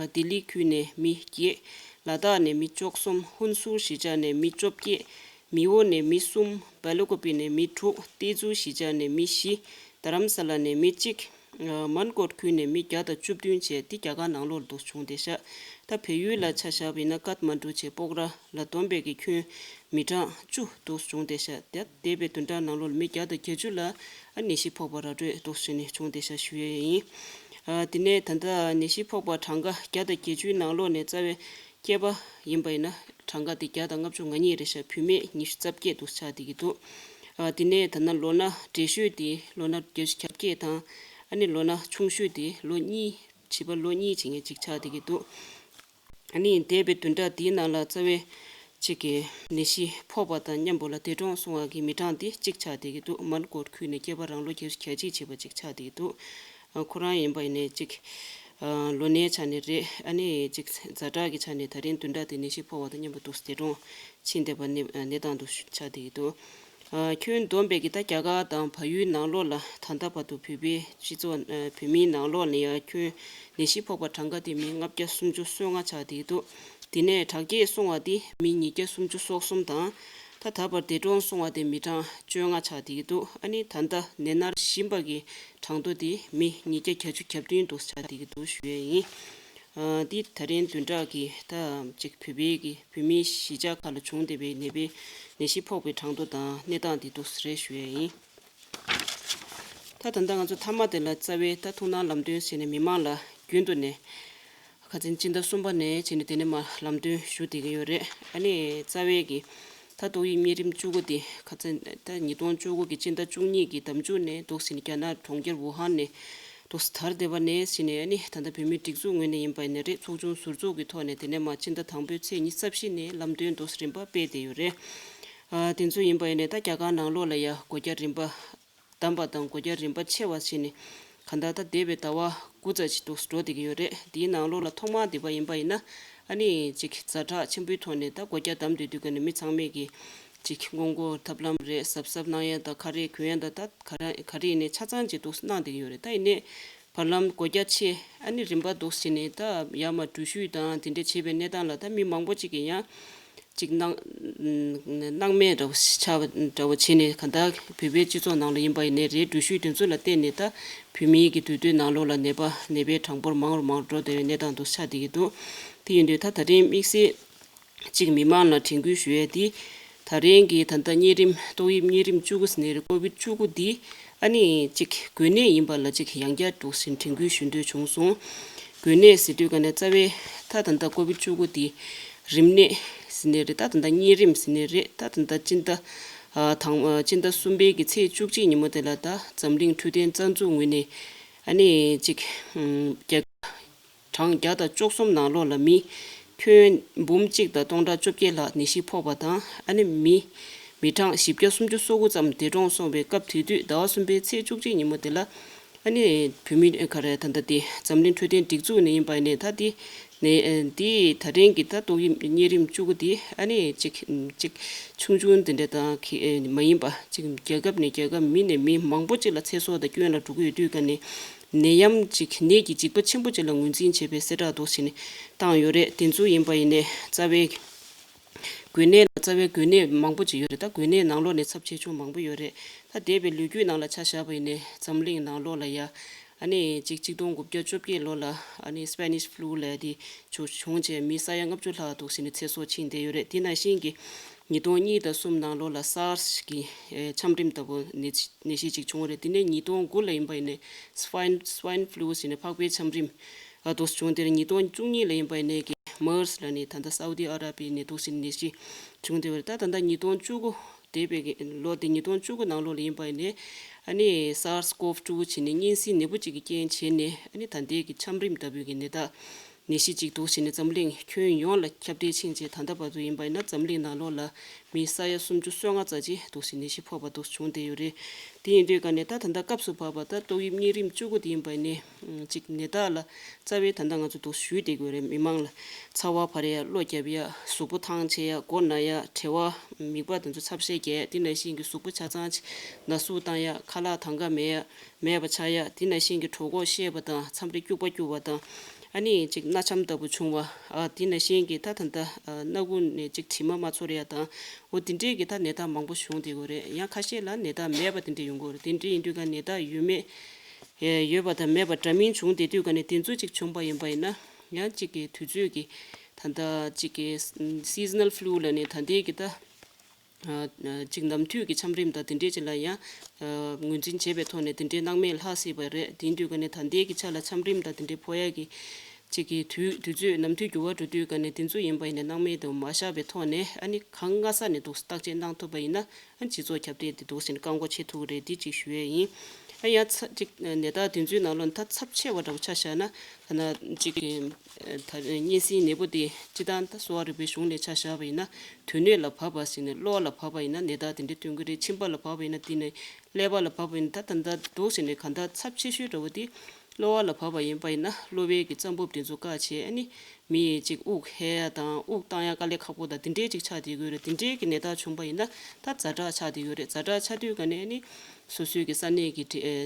ལྡི་ལི་ཁུལ་ནས་མི་བརྒྱད། ལ་དྭགས་ནས་མི་བཅུ་གསུམ། ཧུན་སུར་གཞིས་ཆགས་ནས་མི་བཅོ་བརྒྱད། མེའོ་ནས་མི་གསུམ། སྦེལ་ཀོབ་པི་ནས་མི་དྲུག། ཏེ་ཛུ་གཞིས་ཆགས་ནས་མི་བཞི། རྡ་རམ་ས་ལ་ནས་མི་གཅིག་ཨ་མན་ཀོད་ཁུལ་ནས་མི་བརྒྱ་དང་བཅུ་བདུན་བཅས་འདི་རྒྱ་གར་ནང་ལོགས་ལ་འདུག་བྱུང་བསྡད་ཤག་ད་བལ་ཡུལ་ལ་ཆ་བཞག་པ་ཡིན་ན་ཀཏ་མན་ཌུ་བཅས་སྤོག་ར་ལ་བསྡོམས་པའི་གི་ཁྱོན་མི་གྲངས་བཅུ་འདུག་བྱུང་བསྡད་ཤག་ད་འདས་པའི་བདུན་ཕྲག་ནང་ལོགས་ལ་མི་བརྒྱ་དང་བརྒྱད་ཅུ་ལ་ཨ་ནད་གཞི་ཕོག་པ་ར་སྤྲོད་འདུག་བྱས་ནས་བྱུང་བསྡད་ཤག་ཞུ་ཡས་ཡིན། ཨ་དེ་ནས་ད་ལྟ་ནད་གཞི་ཕོག་པ་གྲངས་ཀ་བརྒྱ་དང་བརྒྱད་ཅུའི་ནང་ལོགས་ནས་རྩ་བའི་སྐྱེས་པ་ཡིན་པ་ཡིན་ན་གྲངས་ཀ་དེ་བརྒྱ་དང་ལྔ་བཅུ་ང་གཉིས་རེད་ཤག་བུད་མེད་ཉི་ཤུ་རྩ་བརྒྱད་དུ་ཆགས་བསྡད་ཀྱི་འདུག་ཨ་དེ་ནས་ད་ནང་ལོ་ན་བགྲེས་ཤོས་དེ་ལོ་ན་བརྒྱད་ཅུ་གྱ་བརྒྱད་དང་ཨ་ནི་ལོ་ན་ཆུང་ཤོས་དེ་ལོ་གཉིས་བྱིས་པ་ལོ་གཉིས་བྱེད་མཁན་གཅིག་ཆགས་བསྡད་ཀྱི་འདུག་ཨ་ནི་འདས་པའི་བདུན་ཕྲག་འདིའི་ནང་ལ་རྩ་བའི་གཅིག་གི་ནད་གཞི་ཕོག་པ་དང་མཉམ་པོ་ལ་འདས་གྲོངས་སོང་བ་གི་མི་གྲངས་དེ་གཅིག་ཆགས་བསྡད་ཀྱི་འདུག་མན་ཀོད་ཁུལ་ནས་སྐྱེས་པ་རང་ལོ་བརྒྱད་ཅུ་གྱ་གཅིག་བྱས་པ་གཅིག་ཆགས་བསྡད་ཀྱི་འདུག་ཨ་ཁོ་རང་ཡིན་པ་ཡིན་ནའི་གཅིག་ཨ་ལོ་ནའི་ཆ་ནས་རེད། ཨ་ནི་གཅིག་ཛ་དྲག་གི་ཆ་ནས་ད་རིང་བདུན་ཕྲག་དེ་ནད་གཞི་ཕོག་པ་དང་མཉམ་པོ་འདུག་འདས་གྲོངས་ཕྱིན་བསྡད་པ་གནས་གནས་སྟངས་འདུག་ཆགས་བསྡད་ཀྱི་འདུག་ཨ་ཁྱོན་བསྡོམས་པའི་གི་ད་རྒྱ་གར་དང་བལ་ཡུལ་ནང་ལོགས་ལ་ད་ལྟ་བར་དུ་བོད་པའི་སྤྱི་ཚོགས་ཨ་བོད་མིའི་ནང་ལོགས་ནས་ཡང་ཁྱོན་ནད་གཞི་ཕོག་པ་གྲངས་ཀ་དེ་མི་ལྔ་བརྒྱ་སུམ་ཅུ་སོ་ལྔ་ཆགས་བསྡད་ཀྱི་འདུག་དེ་ནས་དྲག་སྐྱེད་སོང་བ་དེ་མི་ཉིས་བརྒྱ་སུམ་ཅུ་སོ་གསུམ་དང་། ད་ད་བར་འདས་གྲོངས་སོང་བ་དེ་མི་གྲངས་བཅོ་ལྔ་ཆགས་བསྡད་ཀྱི་འདུག་ཨ་ནི་ད་ལྟ་ནད་མནར་བཞིན་པ་གི་གྲངས་ཐོ་དེ་མི་ཉིས་བརྒྱ་གྱ་བཅུ་གྱ་བདུན་དུ་ཆགས་བསྡད་ཀྱི་འདུག་ཞུ་ཡས་ཡིན། ཨ་འདི་ད་རིང་བདུན་ཕྲག་གི་ད་ཅིག་བོད་པའི་གི་བོད་མིའི་གཞིས་ཆགས་ཁག་ལ་བྱུང་བསྡད་པའི་ནད་པའི་ནད་གཞི་ཕོག་པའི་གྲངས་ཐོ་དང་གནས་སྟངས་འདི་འདུག་སེ་རེད་ཞུ་ཡས་ཡིན། ད་ད་ལྟ་ང་ཚོ་མཐའ་མ་དེ་ལ་རྩ་བའི་ད་ཐུགས་སྣང་ལམ་སྟོན་ཟེར་ནས་མི་མང་ལ་རྒྱུན་དུ་ནས་ཁ་སང་སྤྱི་ཟླ་གསུམ་པ་ནས་བྱས་ནས་དེ་ནས་མར་ལམ་སྟོན་ཞུ་བསྡད་ཀྱི་ཡོད་རེད། ཨ་ནི་རྩ་བའི་གི་ད་ཏོག་དབྱིབས་གཉན་རིམས་བཅུ་དགུ་དེ་ཁ་སང་ད་ཉིས་སྟོང་བཅུ་དགུ་གི་སྤྱི་ཟླ་བཅུ་གཉིས་ཀྱི་ཟླ་མཇུག་ནས་འདུག་སེ་ནས་རྒྱ་ནག་གྲོང་ཁྱེར་ཝུ་ཧན་ནས་འདུག་སེ་དར་བསྡད་པ་ནས་བྱས་ནས། ཨ་ནི་ད་ལྟ་བོད་མིའི་སྒྲིག་འཛུགས་ངོས་ནས་ཡིན་པ་ཡིན་ནའི་རེད། ཚོགས་ཆུང་ཟུར་འཛུགས་ཀྱི་ཐོག་ནས་དེ་ནས་མར་སྤྱི་ཟླ་དང་པོའི་ཚེས་ཉི་ཤུ་རྩ་བཞི་ནས་ལམ་སྟོན་འདུག་སེ་རིམ་པ་སྤེལ་བསྡད་ཡོད་རེད། ཨ་དེ་ཚོ་ཡིན་པ་ཡིན་ནའི་ད་རྒྱ་གར་ནང་ལོགས་ལ་ཡ་སྒོ་རྒྱག་རིམ་པ་བདམས་པ་དང་སྒོ་རྒྱག་རིམ་པ་ཆེ་བ་བྱས་ནས་གང་ལྟར་ད་འདས་པའི་ཟླ་བ་དགུ་ཙམ་ཞིག་འདུག་སེ་འགྲོ་བསྡད་ཀྱི་ཡོད་རེད། དེའི་ནང་ལོགས་ལ་ཐོག་མར་བསྡད་པ་ཡིན་པ་ཡིན་ན་ཨ་ནི་ཅིག་ཛ་དྲག་ཆེན་པོའི་ཐོག་ནས་ད་སྒོ་རྒྱག་བདམས་བསྡད་དུས་ཀ་ནས་མི་ཚང་མས་ཀྱི་ཅིག་སྔོན་འགོག་ཐབས་ལམ་རེད། གཟབ་གཟབ་གནང་ཡ་དང་ག་རེ་གོན་ཡ་དང་ད་ག་རེ་ག་རེ་ཡིན་ནའི་ཆ་ཚང་ཅིག་འདུག་སེ་གནང་བསྡད་ཀྱི་ཡོད་རེད། ད་ཡིན་ནའི་བར་ལམ་སྒོ་རྒྱག་ཆེ་ཨ་ནི་རིམ་པ་འདུག་སེ་བྱས་ནས་ད་ཡར་མར་འགྲུལ་བཞུད་དང་དེ་འདྲ་བྱས་པའི་གནས་སྟངས་ལ་ད་མི་མང་པོ་ཅིག་གིས་ཡང་ཅིག་སྣང་སྣང་མེད་འདྲ་བོ་ཆགས་པ་འདྲ་བོ་བྱས་ནས། གང་ལྟར་བོད་པའི་སྤྱི་ཚོགས་ནང་ལ་ཡིན་པ་ཡིན་ནའི་རེད། འགྲུལ་བཞུད་དེ་ཚོ་ལ་བརྟེན་ནས་ད་བོད་མིའི་གི་དུས་སྟོན་ནང་ལོགས་ལ་ནད་པ་ནད་པའི་གྲངས་འབོར་མང་རུ་མང་རུ་འགྲོ་བསྡད་པའི་གནས་སྟངས་འདུག་ཆགས་བསྡད་ཀྱི་འདུག་དེ་ཡིན་དུས་ད་ད་རིང་དམིགས་བསལ་གཅིག་མི་མང་ལ་དྲན་སྐུལ་ཞུ་ཡས་འདི། ད་རིང་གི་ད་ལྟ་གཉན་རིམས་ཏོག་དབྱིབས་གཉན་རིམས་བཅུ་དགུ་ཟེར་ནའི་རེད། ཀོ་བིད་བཅུ་དགུ་འདི་ཨ་ནི་གཅིག་འགོས་ནད་ཡིན་པ་ལ་གཅིག་ཡང་བསྐྱར་འདུག་སེ་དྲན་སྐུལ་ཞུ་འདོད་བྱུང་སོང་། འགོས་ནད་ཟེར་དུས་ཀ་ནས་རྩ་བའི་ད་ད་ལྟ་ཀོ་བིད་བཅུ་དགུ་འདི་རིམས་ནད་ཟེར་ནའི་རེད། ད་ད་ལྟ་གཉན་རིམས་ཟེར་ནའི་རེད། ད་ད་ལྟ་སྤྱི་ཟླ་ཨ་དང་ཨ་སྤྱི་ཟླ་གསུམ་པའི་གི་ཚེས་བཅུ་གཅིག་ཉིན་མོ་དེ་ལ་ད་འཛམ་གླིང་འཕྲོད་བསྟེན་རྩ་འཛུགས་ངོས་ནས་ཨ་ནི་གཅིག་ཨམ་རྒྱ་གྲངས་བརྒྱ་དང་བཅུ་གསུམ་ནང་ལོགས་ལ་མི་ཁྱོན་འབུམ་གཅིག་དང་སྟོང་ཕྲག་བཅོ་བརྒྱད་ལྷག་ནད་གཞི་ཕོག་པ་དང་། ཨ་ནི་མི་མི་གྲངས་བཞི་བརྒྱ་སུམ་ཅུ་སོ་དགུ་ཙམ་འདས་གྲོངས་སོང་བའི་སྐབས་དེ་དུས་ཟླ་བ་གསུམ་པའི་ཚེས་བཅུ་གཅིག་ཉིན་མོ་དེ་ལ་ཨ་ནི་བོད་མི་ག་རེ་ད་ལྟ་དེ་འཛམ་གླིང་འཕྲོད་བསྟེན་སྒྲིག་འཛུགས་ནས་ཡིན་པ་ཡིན་ནའི་ད་དེ་ནས་དེ་ད་རིང་གི་ད་ཏོག་དབྱིབས་གཉན་རིམས་བཅུ་དགུ་དེ་ཨ་ནི་གཅིག་གཅིག་ཆུང་ཆུང་དེ་འདྲ་དང་གི་མ་ཡིན་པ་གཅིག་རྒྱལ་ཁབ་ནས་རྒྱལ་ཁབ་མི་ནས་མི་མང་པོ་གཅིག་ལ་ཚེ་སྲོག་དང་སྐྱོན་ལ་འགྲོ་གི་ཡོད་དུས་ཀ་ནས། ནད་ཡམས་ཅིག་ནད་ཀྱི་འཇིགས་པ་ཆེན་པོ་ཅིག་ལ་ངོས་འཛིན་བྱེད་པའི་གསལ་བསྒྲགས་འདུག་སེ་ནས་བཏང་ཡོད་རེད། དེ་ཚོ་ཡིན་པ་ཡིན་ནའི་རྩ་བའི་འགོས་ནད་ལ་རྩ་བའི་འགོས་ནད་མང་པོ་ཅིག་ཡོད་རེད། ད་འགོས་ནད་ནང་ལོགས་ནས་ཚབས་ཆེ་ཆུང་མང་པོ་ཡོད་རེད། ད་འདས་པའི་ལོ་རྒྱུས་ནང་ལ་ཆ་བཞག་པ་ཡིན་ནའི་འཛམ་གླིང་ནང་ལོགས་ལ་ཡ་ཨ་ནི་ཅིག་གཅིག་སྟོང་དགུ་བརྒྱ་བཅོ་བརྒྱད་ལོ་ལ་ཨ་ནི་སི་པེ་ནིཤ་ཕུ་ལུ་ལབ་ཡ་དེ་བྱུང་བྱུང་བྱས་མི་ས་ཡ་ལྔ་བཅུ་ལྷག་འདུག་སེ་ནས་ཚེ་སྲོག་ཕྱིན་བསྡད་ཡོད་རེད། དེ་ནང་བཞིན་གྱི་ཉིས་སྟོང་གཉིས་དང་གསུམ་ནང་ལོགས་ལ་སཱར་སི་གི་ཨེ་ཆམ་རིམས་ལྟ་བུ་ནད་ནད་གཞི་ཅིག་བྱུང་བ་རེད། དེ་ནས་ཉིས་སྟོང་དགུ་ལ་ཡིན་པ་ཡིན་ནའི་སི་ཝའིན་སི་ཝའིན་ཕུ་ལུ་ཟེར་ནས་ཕག་པའི་ཆམ་རིམས་ཨ་འདུག་སེ་བྱུང་། དེར་ཉིས་སྟོང་བཅུ་གཉིས་ལ་ཡིན་པ་ཡིན་ནའི་གི་མར་སི་ལབ་ནས་ད་ལྟ་སའུ་དི་ཨ་ར་བི་ནས་འདུག་སེ་ནད་གཞི་བྱུང་བསྡད་པ་རེད། ད་ད་ལྟ་ཉིས་སྟོང་བཅུ་དགུ་འདས་པའི་གི་ལོ་དེ་ཉིས་སྟོང་བཅུ་དགུ་ནང་ལོགས་ལ་ཡིན་པ་ཡིན་ནའི་ཨ་ནི་སཱར་སི་ཀོབ་ཊུ་བྱས་ནས་གཉན་སྲིན་ནད་འབུ་གཅིག་གི་རྐྱེན་བྱས་ནས་ཨ་ནི་ད་ལྟའི་གི་ཆམ་རིམས་ལྟ་བུའི་གི་ནད་རྟགས་ནད་གཞི་གཅིག་འདུག་སེ་ནས་འཛམ་གླིང་ཁྱོན་ཡོངས་ལ་ཁྱབ་གདལ་ཕྱིན་རྗེས་ད་ལྟ་བར་དུ་ཡིན་པ་ཡིན་ན་འཛམ་གླིང་ནང་ལོགས་ལ་མི་ས་ཡ་སུམ་ཅུ་སོ་ལྔ་ཙམ་ཅིག་འདུག་སེ་ནད་གཞི་ཕོག་པ་འདུག་བྱུང་བསྡད་ཡོད་རེད། དེ་ཡིན་དུས་ཀ་ནས་ད་ད་ལྟ་སྐབས་སུ་བབས་པ་ད་ཏོག་དབྱིབས་གཉན་རིམས་བཅུ་དགུ་དེ་ཡིན་པ་ཡིན་ནའི་གཅིག་ནད་རྟགས་ལ་རྩ་བའི་ད་ལྟ་ང་ཚོ་འདུག་ཞུས་བསྡད་ཀྱི་ཡོད་རེད། མི་མང་ལ་ཚ་བ་འཕར་ཡ། གློ་རྒྱབ་ཡ། གཟུགས་པོ་ཐང་ཆད་ཡ། མགོ་ན་ཡ། གྲེ་བ་མིད་པ་དེ་ཚོ་ཚབ་ཤས་རྒྱས། དེ་ནང་བཞིན་གྱི་གཟུགས་པོ་ཆ་ཚང་ཅིག་ན་ཟུག་བཏང་ཡ། ཁ་ལག་དང་ག་མེད་ཡ། མེད་པ་ཆགས་ཡ། དེ་ནང་བཞིན་གྱི་གྲོད་ཁོག་བཤལ་བ་དང་མཚམས་རེ་སྐྱུག་པ་སྐྱུག་པ་དང་། ཨ་ནི་ཅིག་སྣ་ཆམ་ལྟ་བུ་བྱུང་བ། ཨ་དེ་ནང་བཞིན་གྱི་ད་ད་ལྟ་ཨ་སྣ་ཁུག་ནས་ཅིག་དྲི་མ་མ་ཚོར་ཡ་དང་། འོ་དེ་འདྲས་ཀྱི་ད་ནད་རྟགས་མང་པོ་བྱུང་བསྡད་ཡོད་རེད། ཡང་ཁ་ཤས་ལ་ནད་རྟགས་མེད་པ་དེ་འདྲས་ཡོང་གི་ཡོད་རེད། དེ་འདྲས་ཡིན་དུས་ཀ་ནད་རྟགས་ཡོད་མེད་ཡོད་པ་དང་མེད་པ་འདྲ་མིན་བྱུང་བསྡད་དུས་ཀ་ནས་དེ་ཚོ་ཅིག་བྱུང་པ་ཡིན་པ་ཡིན་ན་ཡང་ཅིག་གི་དུས་ཚོད་ཀྱི་ད་ལྟ་ཅིག་གི་སི་ཛོ་ནལ་ཕུ་ལུ་ལབ་ནས་ད་ལྟའི་གི་ད། ཅིག་ནམ་དུས་ཀྱི་ཆམ་རིམས་དང་དེ་འདྲས་ཅིག་ལ་ཡང་ངོས་འཛིན་བྱས་པའི་ཐོག་ནས་དེ་འདྲའི་སྣང་མེད་ལྷག་སྲིད་པ་རེད། དེ་ཡིན་དུས་ཀ་ནས་ད་ལྟའི་གི་ཆ་ལ་ཆམ་རིམས་དང་དེ་འདྲའི་ཕོག་ཡག་གི་ཅིག་གི་དུས་དུས་ཚོད་ནམ་དུས་འགྱུར་བ་འགྲོ་དུས་ཀ་ནས་དེ་ཚོ་ཡིན་པ་ཡིན་ན་སྣང་མེད་དུ་མ་བཞག་པའི་ཐོག་ནས་ཨ་ནི་གང་སྔ་ས་ནས་འདུག་བརྟག་དཔྱད་གནང་ཐུབ་པ་ཡིན་ན་ཨ་ནི་སྤྱི་ཚོགས་ཁྱབ་གདལ་དེ་འདུག་ཟེར་ནས་བཀག་འགོག་བྱེད་ཐུབ་ཀྱི་རེད། འདི་ཅིག་ཞུ་ཡས་ཡིན། ཨ་ཡང་ཚ་ཅིག་ནད་རྟགས་དེ་ཚོའི་ནང་ལོགས་ད་ཚབས་ཆེ་བ་འདྲ་བོ་ཆ་བཞག་ན་ག་ན་ཅིག་གི་ད་གཉན་སྲིན་ནད་འབུ་དེ་སྤྱི་བཏང་ད་གསོ་བ་རིག་པའི་གཞུང་ནས་ཆ་བཞག་པ་ཡིན་ན་དོན་གནད་ལ་བབས་པ་ཟེར་ནས་གློ་བ་ལ་བབས་པ་ཡིན་ན་ནད་རྟགས་དེ་འདྲ་སྟོན་གྱི་རེད། མཆིན་པ་ལ་བབས་པ་ཡིན་ན་དེ་ནས་ཀླད་པ་ལ་བབས་པ་ཡིན་ན་ད་ད་ད་འདུག་ཟེར་ནས་གང་ལྟར་ཚབས་ཆེ་ཤོས་འདྲ་བོ་དེ་གློ་བ་ལ་བབས་པ་ཡིན་པ་ཡིན་ན་གློ་བའི་གི་རྩ་འབུབ་དེ་ཚོ་བཀག་བྱས་ཨ་ནི་མི་ཡི་ཅིག་དབུགས་ཧལ་ཡ་དང་དབུགས་བཏང་ཡ་དཀའ་ལས་ཁག་པོ་དང་དེ་འདྲའི་ཅིག་ཆགས་བསྡད་ཀྱི་ཡོད་རེད། དེ་འདྲའི་གི་ནད་རྟགས་བྱུང་པ་ཡིན་ན་ད་ཛ་དྲག་ཆགས་བསྡད་ཡོད་རེད། ཛ་དྲག་ཆགས་དུས་ཀ་ནས་ཨ་ནི་སོ་སོའི་གི་ས་གནས་ཀྱི་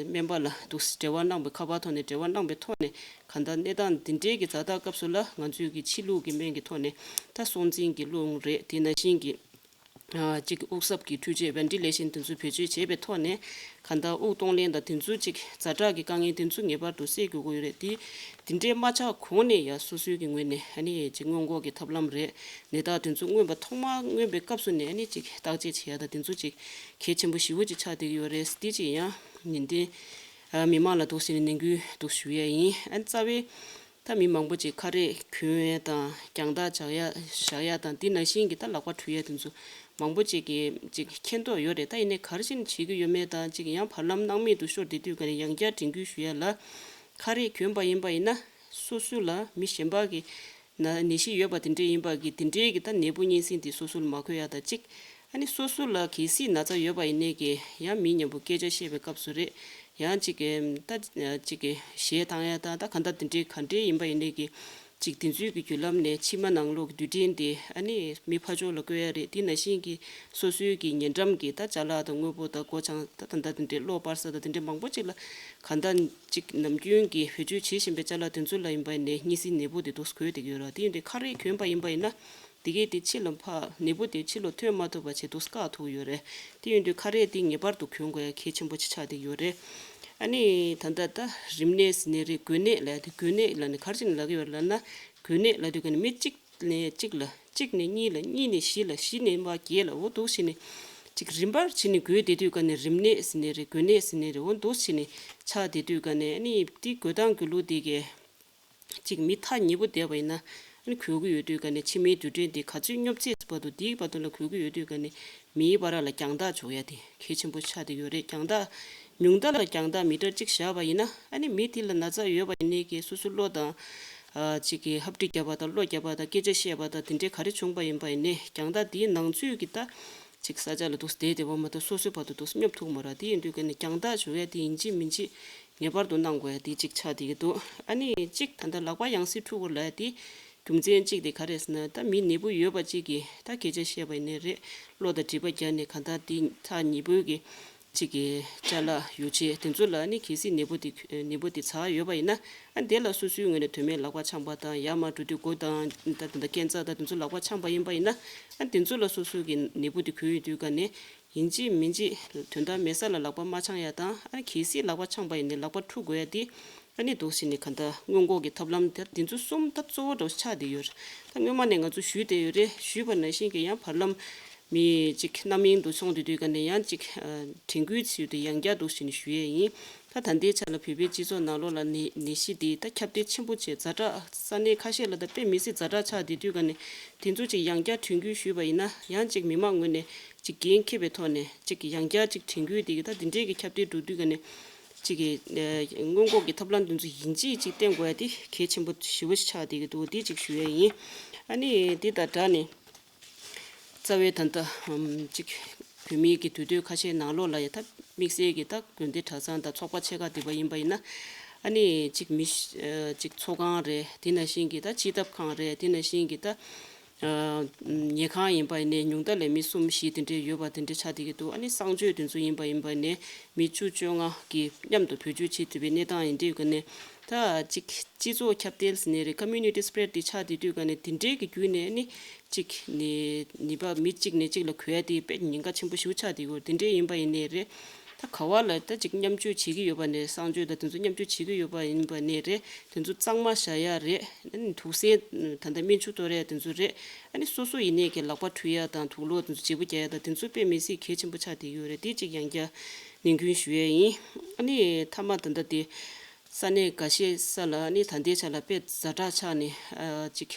སྨན་པ་ལ་འདུག་འབྲེལ་བ་གནང་བའི་ཁ་པར་ཐོག་ནས་འབྲེལ་བ་གནང་པའི་ཐོག་ནས་གང་ལྟར་གནས་སྟངས་འདི་འདྲའི་གི་ཛ་དྲག་སྐབས་སུ་ལ་ང་ཚོའི་གི་ཕྱི་ལུགས་ཀྱི་སྨན་གྱི་ཐོག་ནས་ད་སྲོག་འཛིན་གྱི་རླུང་རེད། དེ་ནང་བཞིན་གྱི་ ཨ་གཅིག་དབུགས་གསབ་ཀྱི་འཕྲུལ་ཆས་ཝེན་ཊི་ལེ་ཤན་དེ་ཚོ་བེད་སྤྱོད་བྱས་པའི་ཐོག་ནས་གང་ལྟར་དབུགས་གཏོང་ལེན་དང་དེ་ཚོ་གཅིག་ཛ་དྲག་གི་དཀའ་ངལ་དེ་ཚོ་ངེས་པར་དུ་སེལ་དགོས་ཀྱི་ཡོད་རེད། དེ་དེ་འདྲའི་མ་ཆགས་གོང་ནས་ཡང་སོ་སོའི་གི་ངོས་ནས་ཨ་ནི་གཅིག་སྔོན་འགོག་གི་ཐབས་ལམ་རེད། ནད་རྟགས་དེ་ཚོ་མངོན་པ་ཐོག་མར་མངོན་པའི་སྐབས་སུ་ནས་ཨ་ནི་གཅིག་བརྟག་དཔྱད་བྱེད་ཡ་དང་དེ་ཚོ་གཅིག་གལ་ཆེན་པོ་ཞེ་པོ་ཅིག་ཆགས་བསྡད་ཀྱི་ཡོད་རེད། དེ་གཅིག་ཡང་ཉིན་བདུན་ཨ་མི་མང་ལ་འདུག་ཟེར་ནས་ནན་སྐུལ་འདུག་ཞུ་ཡ་ཡིན། ཨ་ནི་རྩ་བའི་ད་མི་མང་པོ་ཅིག་ཁ་རས་གྱོན་ཡ་དང་རྒྱང་ཐག་བཞག་ཡ་བཞག་ཡ་དང་དེ་ནང་བཞིན་གྱི་ད་ལག་པ་འཁྲུ་ཡ་དེ་ཚོ་མང་པོ་ཅིག་གིས་ཅིག་མཁྱེན་རྟོགས་ཡོད་རེད། ད་ཡིན་ནའི་ག་རེ་བྱས་ནས་བྱེད་ཀྱི་ཡོད་མེད་དང་ཅིག་ཡང་བར་ལམ་སྣང་མེད་དུ་ཤོར་བསྡད་དུས་ག་ནས་ཡང་བསྐྱར་དྲན་སྐུལ་ཞུ་ཡ་ལ། ཁ་རས་གྱོན་པ་ཡིན་པ་ཡིན་ན་སོ་སོ་ལ་མི་གཞན་པ་གི་ན་ནད་གཞི་ཡོད་པ་དེ་འདྲས་ཡིན་པ་གི་དེ་འདྲས་གི་ད་ནད་འབུ་གཉན་སྲིན་དེ་སོ་སོ་ལ་མ་འགོས་ཡ་ད་ཅིག་ཨ་ནི་སོ་སོ་ལ་གལ་སྲིད་ན་ཚ་ཡོད་པ་ཡིན་ནའི་གི་ཡང་མི་མཉམ་པོ་སྐད་ཆ་བཤད་པའི་སྐབས་སུ་རེད། ཡང་ཅིག་གི་ད་ཅིག་གི་གཞས་བཏང་ཡ་ད་ད་ག་འདྲ་དེ་འདྲས་ག་འདྲས་ཡིན་པ་ཡིན་ནའི་གི་ཅིག་དེ་ཚོའི་གི་བརྒྱུད་ལམ་ནས་མཆིལ་མ་ནང་ལོགས་ཀྱི་རྡུལ་ཕྲན་དེ་ཨ་ནི་མི་ཕར་ཕྱོགས་ལ་བཀོད་ཡ་རེད། དེ་ནང་བཞིན་གི་སོ་སོའི་གི་ཉེ་འགྲམ་གི་ད་ཅ་ལག་དང་དངོས་པོ་དང་སྒོ་བྱང་ད་ད་ད་དེ་འདྲས་གློག་སྤར་ས་དང་དེ་འདྲས་མང་པོ་ཅིག་ལ་ག་འདྲ་ཅིག་ནམ་རྒྱུན་གྱི་བེད་སྤྱོད་བྱེད་བཞིན་པའི་ཅ་ལག་དེ་ཚོ་ལ་ཡིན་པ་ནས་གཉན་སྲིན་ནད་འབུ་དེ་འདུག་འགོས་བསྡད་ཀྱི་ཡོད་ར། དེ་ཡིན་དུས་ཁ་རས་གྱོན་པ་ཡིན་པ་ཡིན་ན་དེ་གས་དེ་ཕྱི་ལ་ཕར་ནད་འབུ་དེ་ཕྱི་ལ་ཐོན་མ་ཐུབ་པ་བྱས་འདུག་བཀག་ཐུབ་ཡོད་རེད། དེ་ཡིན་དུས་ཁ་རས་དེ་ངེས་པར་དུ་གྱོན་དགོས་ཡ་གལ་ཆེན་པོ་ཅིག་ཆགས་བསྡད་ཀྱི་ཡོད་རེད། ཨ་ནི་ད་ལྟ་ད་རིམས་ནད་ཟེར་ནའི་རེད། འགོས་ནད་ལབ་ཡ་དེ་འགོས་ནད་ལབ་ནས་ག་རེ་བྱས་ནས་ལབ་ཀྱི་ཡོད་རེད་ལབ་ན། འགོས་ནད་ལབ་དུས་ག་ནས་མི་གཅིག་ནས་གཅིག་ལ་གཅིག་ནས་གཉིས་ལ་གཉིས་ནས་བཞི་ལ་བཞི་ནས་མར་བརྒྱད་ལ་འོ་འདུག་བྱས་ནས་ཅིག་རིམ་པར་བྱས་ནས་འགོས་བསྡད་དུས་ག་ནས་རིམས་ནད་ཟེར་ནའི་རེད། འགོས་ནད་ཟེར་ནའི་རེད། འོ་འདུག་བྱས་ནས་ཆགས་བསྡད་དུས་ག་ནས་ཨ་ནི་དེ་འགོས་སྟངས་འགོས་ལུགས་དེ་གས་ཅིག་མི་ཐག་ཉེ་པོ་བསྡད་པ་ཡིན་ན་ཨ་ནི་འགོས་ཀྱི་ཡོད་དུས་ག་ནས་མཆིལ་མའི་རྡུལ་ཕྲན་དེ་ག་ཚོད་སྙོབ་ཚད་བར་དུ་དེའི་བར་དུ་ལ་འགོས་ཀྱི་ཡོད་དུས་ག་ནས་མིའི་བར་ལ་རྒྱང་ཐག་འཇོག་ཡ་དེ་གལ་ཆེན་པོ་ཆགས་བསྡད་ཡོད་རེད། རྒྱང་ཐག་ཉུང་མཐའ་ལ་རྒྱང་ཐག་མི་ཊར་གཅིག་བཞག་པ་ཡིན་ན་ཨ་ནི་མི་དེ་ལ་ན་ཚ་ཡོད་པ་ཡིན་ནའི་གི་སོ་སོ་བློ་དང་ཨ་ཅིག་གི་ཧབ་སྦྲིད་བརྒྱབ་པ་དང་བློ་བརྒྱབ་པ་དང་སྐད་ཆ་བཤད་པ་དང་དེ་འདྲའི་ག་རེ་བྱུང་པ་ཡིན་པ་ཡིན་ནའི་རྒྱང་ཐག་དེའི་ནང་ཚུད་ཀྱི་ད་ཅིག་ས་ཆ་ལ་འདུག་བསྡད་བསྡད་པ་མ་གཏོགས་སོ་སོའི་བར་དུ་འདུག་སྙོབ་ཐུབ་མ་རེད། དེ་ཡིན་དུས་ག་ནས་རྒྱང་ཐག་འཇོག་ཡ་དེ་ཡིན་གཅིག་མིན་གཅིག་ངེས་པར་དུ་གནང་དགོས་ཡ་དེ་གཅིག་ཆགས་བསྡད་ཀྱི་འདུག་ཨ་ནི་གཅིག་ད་ལྟ་ལག་པ་ཡང་སེ་འཁྲུ་དགོས་ལབ་ཡ་དེ་རྒྱུ་མཚན་གཅིག་དེ་ག་རེ་ཟེར་ན། ད་མི་ནད་འབུ་ཡོད་པ་གཅིག་གིས་ད་སྐད་ཆ་བཤད་པ་ཡིན་ནའི་རེད། བློ་དང་སྒྲིབ་པ་རྒྱག་ནས་གང་ལྟར་དེ་ཐག་ཉེ་པོའི་གི་གཅིག་གི་ཅ་ལག་ཡོ་བྱད་དེ་ཚོ་ལ་ནི་གལ་སྲིད་ནད་འབུ་དེ་ནད་འབུ་དེ་ཚ་ཡོད་པ་ཡིན་ན་ཨ་དེ་ལ་སོ་སོའི་ངོས་ནས་དོན་མེད་ལག་པ་འཆང་པ་དང་ཡར་མར་འགྲོ་དུས་མགོ་དང་ད་ད་ད་རྐན་རྩ་དང་དེ་ཚོ་ལག་པ་འཆང་པ་ཡིན་པ་ཡིན་ན་ཨ་དེ་ཚོ་ལ་སོ་སོའི་གི་ནད་འབུ་དེ་འགོས་ཡོད་དུས་ག་ནས་ཡིན་གཅིག་མིན་གཅིག་དོན་དག་མེད་ས་ལ་ལག་པ་མ་འཆང་ཡ་དང་ཨ་གལ་སྲིད་ལག་པ་འཆང་པ་ཡིན་ནའི་ལག་པ་འཁྲུ་དགོས་ཡ་དེ་ཨ་ནི་འདུག་སེ་ནས་ག་འདྲ་སྔོན་འགོག་གི་ཐབས་ལམ་དེ་དེ་ཚོ་གསུམ་ད་གཙོ་བོ་འདྲ་བོ་ཆགས་བསྡད་ཡོད་རེད། ད་སྔོན་མ་ནས་ང་ཚོ་ཞུས་བསྡད་ཡོད་རེད། ཞུས་པ་ནང་བཞིན་གྱི་ཡང་བར་ལམ་མི་གཅིག་རྣམ་གཡེང་དུ་སོང་བསྡད་དུས་ག་ནས་ཡང་གཅིག་དྲན་སྐུལ་བྱས་ཏེ་ཡང་བསྐྱར་འདུག་སེ་ནས་ཞུ་ཡས་ཡིན། ད་ད་ལྟའི་ཆ་ལ་བོད་པའི་སྤྱི་ཚོགས་ནང་ལོགས་ལ་ནད་ནད་གཞི་འདི་ད་ཁྱབ་གདལ་ཆེན་པོ་བྱས་ཛ་དྲག་ས་གནས་ཁ་ཤས་ལ་ད་དཔེ་མི་སྲིད་ཛ་དྲག་ཆགས་བསྡད་དུས་ག་ནས་དེ་ཚོ་གཅིག་ཡང་བསྐྱར་དྲན་སྐུལ་ཞུས་པ་ཡིན་ན་ཡང་གཅིག་མི་མང་ངོས་ནས་གཅིག་འགན་འཁྱེར་བའི་ཐོག་ནས་གཅིག་ཡང་བསྐྱར་གཅིག་དྲན་སྐུལ་དེ་གི་ད་དེ་འདྲས་ཀྱི་ཁྱབ་གདལ་འགྲོ་དུས་ག་ནས་གཅིག་གི་ཨ་སྔོན་འགོག་གི་ཐབས་ལམ་དེ་ཚོ་ཡིན་གཅིག་གཅིག་བསྟེན་དགོས་ཡ་དེ་གལ་ཆེན་པོ་ཞེ་པོ་ཞིག་ཆགས་བསྡད་ཀྱི་འདུག་དེ་གཅིག་ཞུ་ཡ་ཡིན། ཨ་ནི་དེ་དང་སྦྲགས་ནས་རྩ་བའི་ད་ལྟ་ཨམ་གཅིག་བོད་མིའི་གི་དུས་སྟོན་ཁ་ཤས་ནང་ལོགས་ལ་ཡ་ད་དམིགས་བསལ་གྱི་ད་དགོན་སྡེ་གྲྭ་ཚང་དང་ཚོགས་པ་ཆེ་ཁག་དེ་པ་ཡིན་པ་ཡིན་ན་ཨ་ནི་གཅིག་མི་ཨ་གཅིག་ཚོགས་ཁང་རེད། དེ་ནང་བཞིན་གྱི་ད་སྤྱི་ཐབ་ཁང་རེད། དེ་ནང་བཞིན་གྱི་ད་ཨ་ཉལ་ཁང་ཡིན་པ་ཡིན་ནའི་ཉུང་མཐའ་ལ་མི་གསུམ་བཞི་དེ་འདྲས་ཡོད་པ་དེ་འདྲས་ཆགས་བསྡད་ཀྱི་འདུག་ཨ་ནི་གསང་སྤྱོད་དེ་ཚོ་ཡིན་པ་ཡིན་པ་ནས་མི་བཅུ་བཅོ་ལྔ་གི་མཉམ་དུ་བེད་སྤྱོད་བྱེད་ཐུབ་པའི་གནས་སྟངས་ཡིན་དུས་ཀ་ནས་ད་གཅིག་སྤྱི་ཚོགས་ཁྱབ་གདལ་ཟེར་ནའི་རེད། community spread དེ་ཆགས་བསྡད་དུས་ཀ་ནས་དེ་འདྲས་ཀྱི་བརྒྱུད་ནས་ཨ་ནི་གཅིག་ནི་ནད་པ་མི་གཅིག་ནས་གཅིག་ལ་འགོས་ཡ་དེ་དཔེ་ཉེན་ཁ་ཆེན་པོ་ཞེ་པོ་ཆགས་བསྡད་ཀྱི་ཡོད། དེ་འདྲས་ཡིན་པ་ཡིན་ནའི་རེད། ད་ག་བ་ལ་ད་ཅིག་མཉམ་སྤྱོད་བྱེད་ཀྱི་ཡོད་པ་ནས་གསང་སྤྱོད་དང་དེ་ཚོ་མཉམ་སྤྱོད་བྱེད་ཀྱི་ཡོད་པ་ཡིན་པ་ནས་རེད། དེ་ཚོ་གཙང་མ་བཞག་ཡ་རེད། ཨ་ནི་དུག་སེལ་ད་ལྟ་སྨན་ཆུ་གཏོར་ཡ་དེ་ཚོ་རེད། ཨ་ནི་སོ་སོ་ཡིན་ནའི་གི་ལག་པ་འཁྲུ་ཡ་དང་དུག་ལོག་དེ་ཚོ་བརྗེ་པོ་རྒྱག་ཡ་དང་དེ་ཚོ་དཔེ་མི་སྲིད་གལ་ཆེན་པོ་ཆགས་བསྡད་ཀྱི་ཡོད་རེད། དེ་གཅིག་ཡང་བསྐྱར་ནན་སྐུལ་ཞུ་ཡ་ཡིན། ཨ་ནི་མཐའ་མ་ད་ལྟ་དེ་ས་གནས་འགའ་ཤས་ས་ལ་ཨ་ནི་ད་ལྟའི་ཆ་ལ་དཔེ་ཛ་དྲག་ཆགས་ནས་ཨ་ཅིག་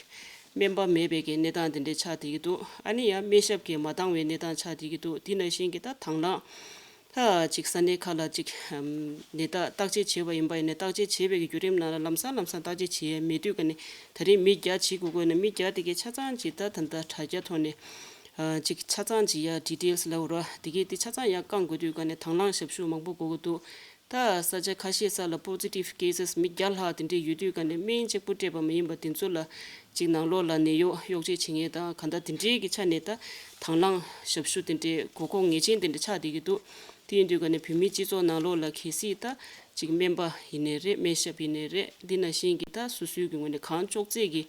སྨན་པ་མེད་པའི་གི་གནས་སྟངས་དེ་འདྲས་ཆགས་བསྡད་ཀྱི་འདུག་ཨ་ནི་ཡང་སྨན་ཞབས་ཀྱིས་མ་འདང་བའི་གནས་སྟངས་ཆགས་བསྡད་ཀྱི་འདུག་དེ་ནང་བཞིན་གྱི་ད་དང་བླངས་ད་ཅིག་ས་གནས་ཁག་ལ་ཅིག་ནད་རྟགས་བརྟག་དཔྱད་བྱས་པ་ཡིན་པ་ཡིན་ནའི་བརྟག་དཔྱད་བྱས་པའི་གི་བརྒྱུད་རིམ་ནང་ལ་ལམ་སང་ལམ་སང་བརྟག་དཔྱད་བྱས་མེད་དུས་ཀ་ནས་ད་རེས་མི་བརྒྱ་བྱེད་དགོས་དགོས་ན་མི་བརྒྱ་དེ་གའི་ཆ་ཚང་ཅིག་ད་ད་ལྟ་དྲ་རྒྱ་ཐོག་ནས་ཨ་ཅིག་ཆ་ཚང་ཅིག་ཡ་details ལབ་ར་དེ་གའི་དེ་ཆ་ཚང་ཡ་བསྐང་དགོས་དུས་ཀ་ནས་དང་བླངས་ཞབས་ཞུ་མང་པོ་དགོས་ཀྱི་འདུག་ད་ས་ཆ་ཁ་ཤས་ས་ལ་positive cases མི་བརྒྱ་ལྷག་དེ་འདྲས་ཡོད་དུས་ཀ་ནས་སྨན་གཅིག་པུ་སྤྲད་པ་མ་ཡིན་པ་དེ་ཚོ་ལ་ཅིག་ནང་ལོགས་ལ་ནད་གཡོག་གཡོག་བྱེད་བྱེད་མཁན་དང་གང་ལྟར་དེ་འདྲས་ཀྱི་ཆ་ནས་ད་དང་བླངས་ཞབས་ཞུ་དེ་འདྲས་དགོས་མཁོ་ངེས་ཅན་དེ་འདྲས་ཆགས་བསྡད་ཀྱི་འདུག་དེ་ཡིན་དུས་ཀ་ནས་བོད་མིའི་སྤྱི་ཚོགས་ནང་ལོགས་ལ་གལ་སྲིད་ད་ཅིག་སྨན་པ་ཡིན་ནའི་རེད། སྨན་ཞབས་ཡིན་ནའི་རེད། འདི་ནང་བཞིན་གྱི་ད་སོ་སོའི་གི་ངོས་ནས་གང་ལྕོགས་ཚད་ཀྱི་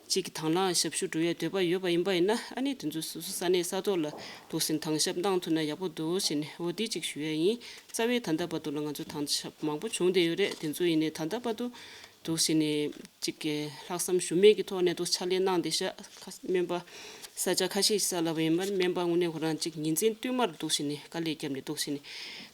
གཅིག་གི་དང་བླངས་ཞབས་ཞུ་སྒྲུབ་ཡའི་འདོད་པ་ཡོད་པ་ཡིན་པ་ཡིན་ན། ཨ་ནི་དེ་ཚོ་སོ་སོ་ས་གནས་ས་ཐོག་ལ་འདུག་སེ་དྭངས་ཞབས་གནང་ཐུབ་ན་ཡག་པོ་འདུག་ཟེར་ནས། འོ་འདི་གཅིག་ཞུ་ཡ་ཡིན། རྩ་བའི་ད་ལྟ་བར་དུ་ལ་ང་ཚོ་དྭངས་ཞབས་མང་པོ་བྱུང་བསྡད་ཡོད་རེད། དེ་ཚོ་ཡིན་ནའི་ད་ལྟ་བར་དུ་འདུག་སེ་ནས་གཅིག་གི་ལྷག་བསམ་ཞུམ་མེད་ཀྱི་ཐོག་ནས་འདུག་ཕྱག་ལས་གནང་བསྡད་ཤག་སྨན་པ་ས་ཆ་ཁ་ཤས་ཤིག་ས་ལ་བ་ཡིན་པར། སྨན་པ་དངོས་གནས་ཁོ་རང་གཅིག་ཉིན་མཚན་བསྟུད་མར་འདུག་སེ་ནས་དཀའ་ལས་བརྒྱབ་ནས་འདུག་སེ་ནས་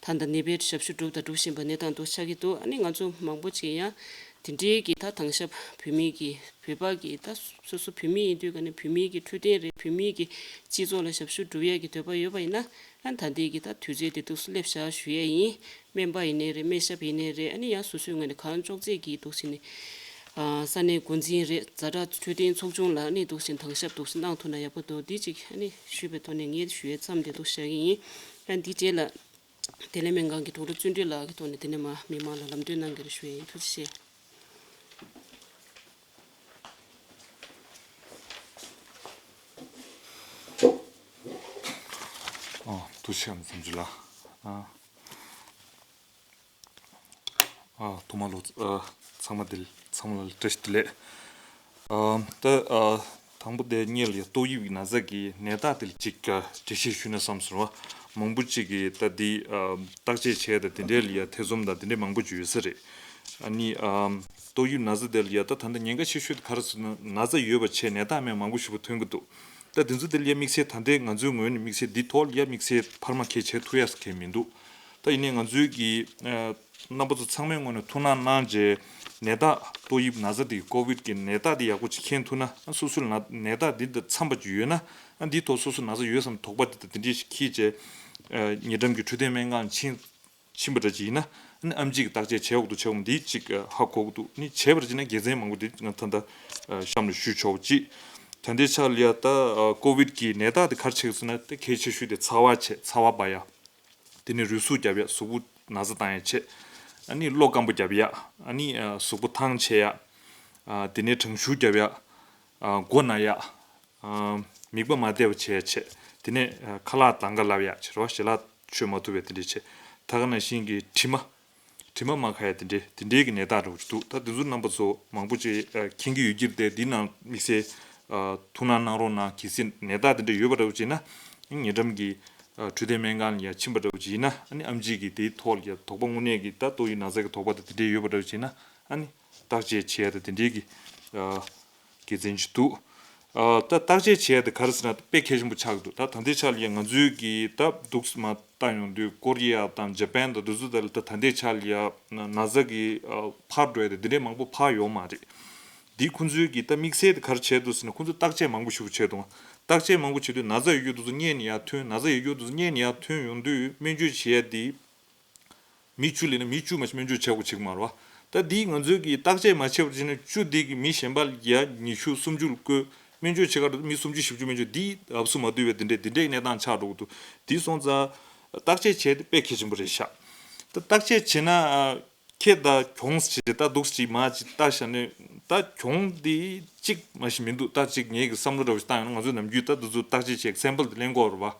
ད་ལྟ་ནད་པའི་ཞབས་ཞུ་སྒྲུབ་དང་སྒྲུབ་བཞིན་པ་གནས་སྟངས་འདུག་ཆགས་ཀྱི་འདུག་ཨ་ནི་ང་ཚོ་མང་པོ་ཅིག་ཡང་དེ་འདྲའི་གི་ད་དྭངས་ཞབས་བོད་མི་གི་བོད་པ་གི་ད་སོ་སོ་བོད་མི་ཡིན་དུས་ག་ནས་བོད་མི་གི་འཕྲོད་བསྟེན་རེད། བོད་མི་གི་སྤྱི་ཚོགས་ལ་ཞབས་ཞུ་སྒྲུབ་ཡས་ཀྱི་འདོད་པ་ཡོད་པ་ཡིན་ན། ཨ་ད་ལྟའི་གི་ད་དུས་ཚོད་དེ་འདུག་སེ་སླེབས་བཞག་ཞུ་ཡས་ཡིན། སྨན་པ་ཡིན་ནའི་རེད། སྨན་ཞབས་ཡིན་ནའི་རེད། ཨ་ནི་ཡང་སོ་སོའི་ངོས་ནས་གང་ལྕོགས་ཚད་ཀྱིས་འདུག་སེ་ནས་ཨ་ས་གནས་འགོ་འཛིན་རེད། ཛ་དྲག་འཕྲོད་བསྟེན་ཚོགས་ཆུང་ལ་ཨ་ནི་འདུག་སེ་དྭངས་ཞབས་འདུག་སེ་གནང་ཐུབ་ན་ཡག་པོ་འདུག་འདི་གཅིག་ཨ་ནི་ཞུས་པའི་ཐོག་ནས་ངས་ཞུ་ཡས་མཚམས་དེ་འདུག་བཞག་གི་ཡིན། ཨ་འདི་རྗེས་ལ་བདེ་ལེགས་སྨན་ཁང་གི་དྲུང་འཚོ་བརྩོན་འགྲུས་ལགས་ཀྱི་ཐོག་ནས་དེ་ནས་མ་མི་མང་ལ་ལམ་སྟོན་གནང་གི་རེད་ཞུ་ཡས་ཡིན། ཐུགས་རྗེ་ཆེ། ཨ། ཐུགས་རྗེ་ཆེ་བསམ་ཚུལ་ལ། ཨ། ཨ། ཐོག་མ་ལོ། ཨ། ཚང་མ་དེ་ཚང་མ་ལ་བཀྲ་ཤིས་བདེ་ལེགས། ཨ། ད། ཨ། དང་པོ་དེ་སྔོན་ལ་ཡ་ཏོག་དབྱིབས་ཀྱི་ན་ཚ་གི་ནད་རྟགས་དེ་ལ་ཅིག་ཨ་འགྲེལ་བཤད་ཞུས་ན་བསམ་སོང་བ། མང་པོ་ཅིག་གིས་ད་འདི་ཨ་བརྟག་དཔྱད་བྱས་ད་དེ་འདྲའི་ལ་ཡ་ཐེ་ཚོམ་དང་དེ་འདྲའི་མང་པོ་ཅིག་ཡོད་ས་རེད། ཨ་ནི་ཨ་ཏོག་དབྱིབས་ན་ཚ་དེ་ལ་ཡ་ད་ད་ལྟ་ཉེན་ཁ་ཆེ་ཤོས་དེ་ག་རེ་ཟེར་ན་ན་ཚ་ཡོད་པ་བྱས་ནད་རྟགས་མེད་མང་པོ་ཞིག་པ་ཐོན་གྱི་འདུག་ད་དེ་ཚོ་དེ་ལ་ཡ་དམིགས་བསལ་ད་ལྟའི་ང་ཚོའི་ངོས་ནས་དམིགས་བསལ་འདི་ཐོག་ལ་ཡ་དམིགས་བསལ་འཕར་མ་གལ་ཆེ་ཐུག་ཡ་ས་གལ་མི་འདུག་ད་ཡིན་ནའི་ང་ཚོའི་གི་ཨ་རྣམ་པ་ཚོ་ཚང་མའི་ངོས་ནས་ཐུགས་སྣང་གནང་རྗེས་ནད་རྟགས་ཏོག་དབྱིབས་ན་ཚ་འདི་ཀོ་བིད་ཀྱི་ནད་རྟགས་འདི་ཡག་པོ་ཅིག་མཁྱེན་ཐུབ་ན། ཨ་སོ་སོ་ལ་ན་ནད་རྟགས་འདི་དང་འཚམས་པ་ཅིག་ཡོད་ན། ཨ་འདིའི་ཐོག་སོ་སོ་ན་ཚ་ཡོད་བསམ་དོགས་པ་འདི་དང་དེ་འདྲས་ཤིག་འཁྱེར་རྗེས་ཨ་ཉེ་འགྲམ་གྱི་འཕྲོད་བསྟེན་སྨན་ཁང་ཕྱིན་ཕྱིན་པ་འདྲ་ཅིག་ཡིན་ན། ཨ་ནི་ཨེམ་ཆི་གི་བརྟག་དཔྱད་བྱེད་དགོས་འདུག་བྱེད་དགོས་འདི་ཅིག་ཨ་ཧ་གོ་གི་འདུག་ནི་བྱས་པ་འདྲ་ཅིག་ན་དགེ་མཚན་མང་པོ་འདི་ང་ད་ལྟ་ཨ་གཤམ་ལ་ཞུ་ཆོག་ཅིག་ད་ལྟའི་ཆ་ལ་ཡ་ད་ཨ་ཀོ་བིད་ཀྱི་ནད་རྟགས་དེ་ག་རེ་བྱེད་ཀྱི་ཟེར་ན། དེ་གལ་ཆེ་ཤོས་དེ་ཚ་བ་བྱེད། ཚ་བ་འབར་ཡ། དེ་ནས་རུས་ཟུག་རྒྱབ་ཡ། གཟུགས་པོ་ན་ཚ་བཏང་ཡ་བྱེད། ཨ་ནི་གློ་སྐམ་པོ་རྒྱབ་ཡ། ཨ་ནི་ཨ་གཟུགས་པོ་ཐང་ཆད་ཡ། ཨ་དེ་ནས་གྲང་ཤུར་རྒྱབ་ཡ། ཨ་མགོ་ན་ཡ། ཨ་མིད་པ་མ་བདེ་བ་བྱེད་ཡ་བྱེད། དེ་ནས་ཨ་ཁ་ལག་དང་ག་ལབ་ཡ་བྱེད་རོ། ཞལ་ལག་མཆོད་མ་ཐུབ་པའི་དེ་འདྲས་བྱེད། ད་ག་ནང་བཞིན་གྱི་དྲི་མ། དྲི་མ་མ་ཁ་ཡ་དེ་འདྲས་དེ་འདྲས་ཀྱི་ནད་རྟགས་འདྲ་བོ་ཅིག་འདུག་ད་དེ་ཚོ་རྣམ་པ་ཚོ་མང་པོ་ཅིག་ཨ་མཁྱེན་གྱི་ཡོད་ཀྱི་རེད་དེ། འདི་ནང་དམིགས་བསལ་ཨ་ཐུགས་སྣང་གནང་རོགས་གནང་། གལ་སྲིད་ནད་རྟགས་དེ་འདྲ་ཡོད་པ་འདྲ་བོ་ཅིག་ཡིན་ན། ཉེ་འགྲམ་གྱི་ཨ་འཕྲོད་བསྟེན་སྨན་ཁང་ལ་ཡ་ཕྱིན་པ་འདྲ་བོ་ཅིག་ཡིན་ན། ཨ་ནི་ཨེམ་ཆི་གིས་དེའི་ཐོག་ལ་ཡ་དོགས་པ་དངོས་གནས་ཀྱི་ད་ཏོག་དབྱིབས་ན་ཚ་གི་དོགས་པ་དང་དེ་འདྲའི་ཡོད་པ་འདྲ་བོ་ཅིག་ཡིན་ན། ཨ་ནི་བརྟག་དཔྱད་བྱེད་ཡ་དང་དེ་འདྲའི་གི་ཨ་དགེ་མཚན་ཅིག་འདུག་ཨ་ད་བརྟག་དཔྱད་བྱེད་ཡ་དེ་ག་རེ་ཟེར་ན་དཔེ་གལ་ཆེན་པོ་ཆགས་ཀྱི་འདུག་ད་ད་ལྟའི་ཆ་ལ་ཡ་ང་ཚོའི་གི་ད་འདུག་སེ་མ་བལྟས་ཡོང་དུས་ཀོ་རི་ཡ་དང་ཇ་པན་དང་དེ་ཚོ་དེ་ལ་ད་ད་ལྟའི་ཆ་ལ་ཡ་ན་ན་ཚ་གི་ཨ་འཕར་འགྲོ་ཡ་དེ་འདི་འདྲའི་མང་པོ་འཕར་ཡོད་མ་རེད། འདི་ཁོང་ཚོའི་གི་ད་དམིགས་བསལ་དེ་ག་རེ་བྱས་འདུག་ཟེར་ན། ཁོང་ཚོས་བརྟག་དཔྱད་མང་པོ་ཞིག་བྱས་འདུག་བརྟག་དཔྱད་མང་པོ་བྱེད་དུས་ན་ཚ་ཡོད་རྒྱུ་དེ་ཚོ་སྔོན་ནས་ཡར་ཐོན། ན་ཚ་ཡོད་རྒྱུ་དེ་ཚོ་སྔོན་ནས་ཡར་ཐོན་ཡོང་དུས་སྨན་བཅོས་བྱེད་ཡ་དེ། མི་བཅུ་ལས་ན་མི་བཅུ་མ་ཞིག་སྨན་བཅོས་བྱེད་དགོས་བྱེད་ཀྱི་མ་རེད་བ། ད་འདི་ང་ཚོའི་གི་བརྟག་དཔྱད་མ་བྱས་པར་བྱས་ན་བཅུ་འདི་གི་མི་གཞན་པ་ལ་ཡ་ཉི་ཤུ་སུམ་ཅུ་ལ་བསྐོས། སྨན་བཅོས་བྱེད་ཀ་མི་སུམ་ཅུ་བཞི་བཅུ་སྨན་བཅོས་འདི་ཨབ་སུ་མ་བསྡུས་པའི་དེ་འདྲའི་དེ་འདྲའི་གནས་སྟངས་ཆགས་འགྲོ་གི་འདུག་འདི་སོང་ཙང་བརྟག་དཔྱད་བྱས་ཏེ་དཔེ་གལ་ཆེན་པོ་རེད་ཤག་ད་བརྟག་དཔྱད་བྱས་ན་ཨ། ཁྱེད་ད་གྱོང་ཞིག་ད་འདུག་ཅིག་མ་ཅིག་ལྟ་བྱས་ནས། ད་གྱོང་འདི་གཅིག་མ་ཞིག་མི་འདུག་ད་གཅིག་ངེད་ཀྱི་བསམ་བློ་འདྲ་བོ་ཞིག་བཏང་ཡོང་ན། ང་ཚོས་ནམ་རྒྱུན་ད་འདི་ཚོ་བརྟག་དཔྱད་བྱེད་སེམ་པལ་དེ་ལེན་དགོས་རེད་བ།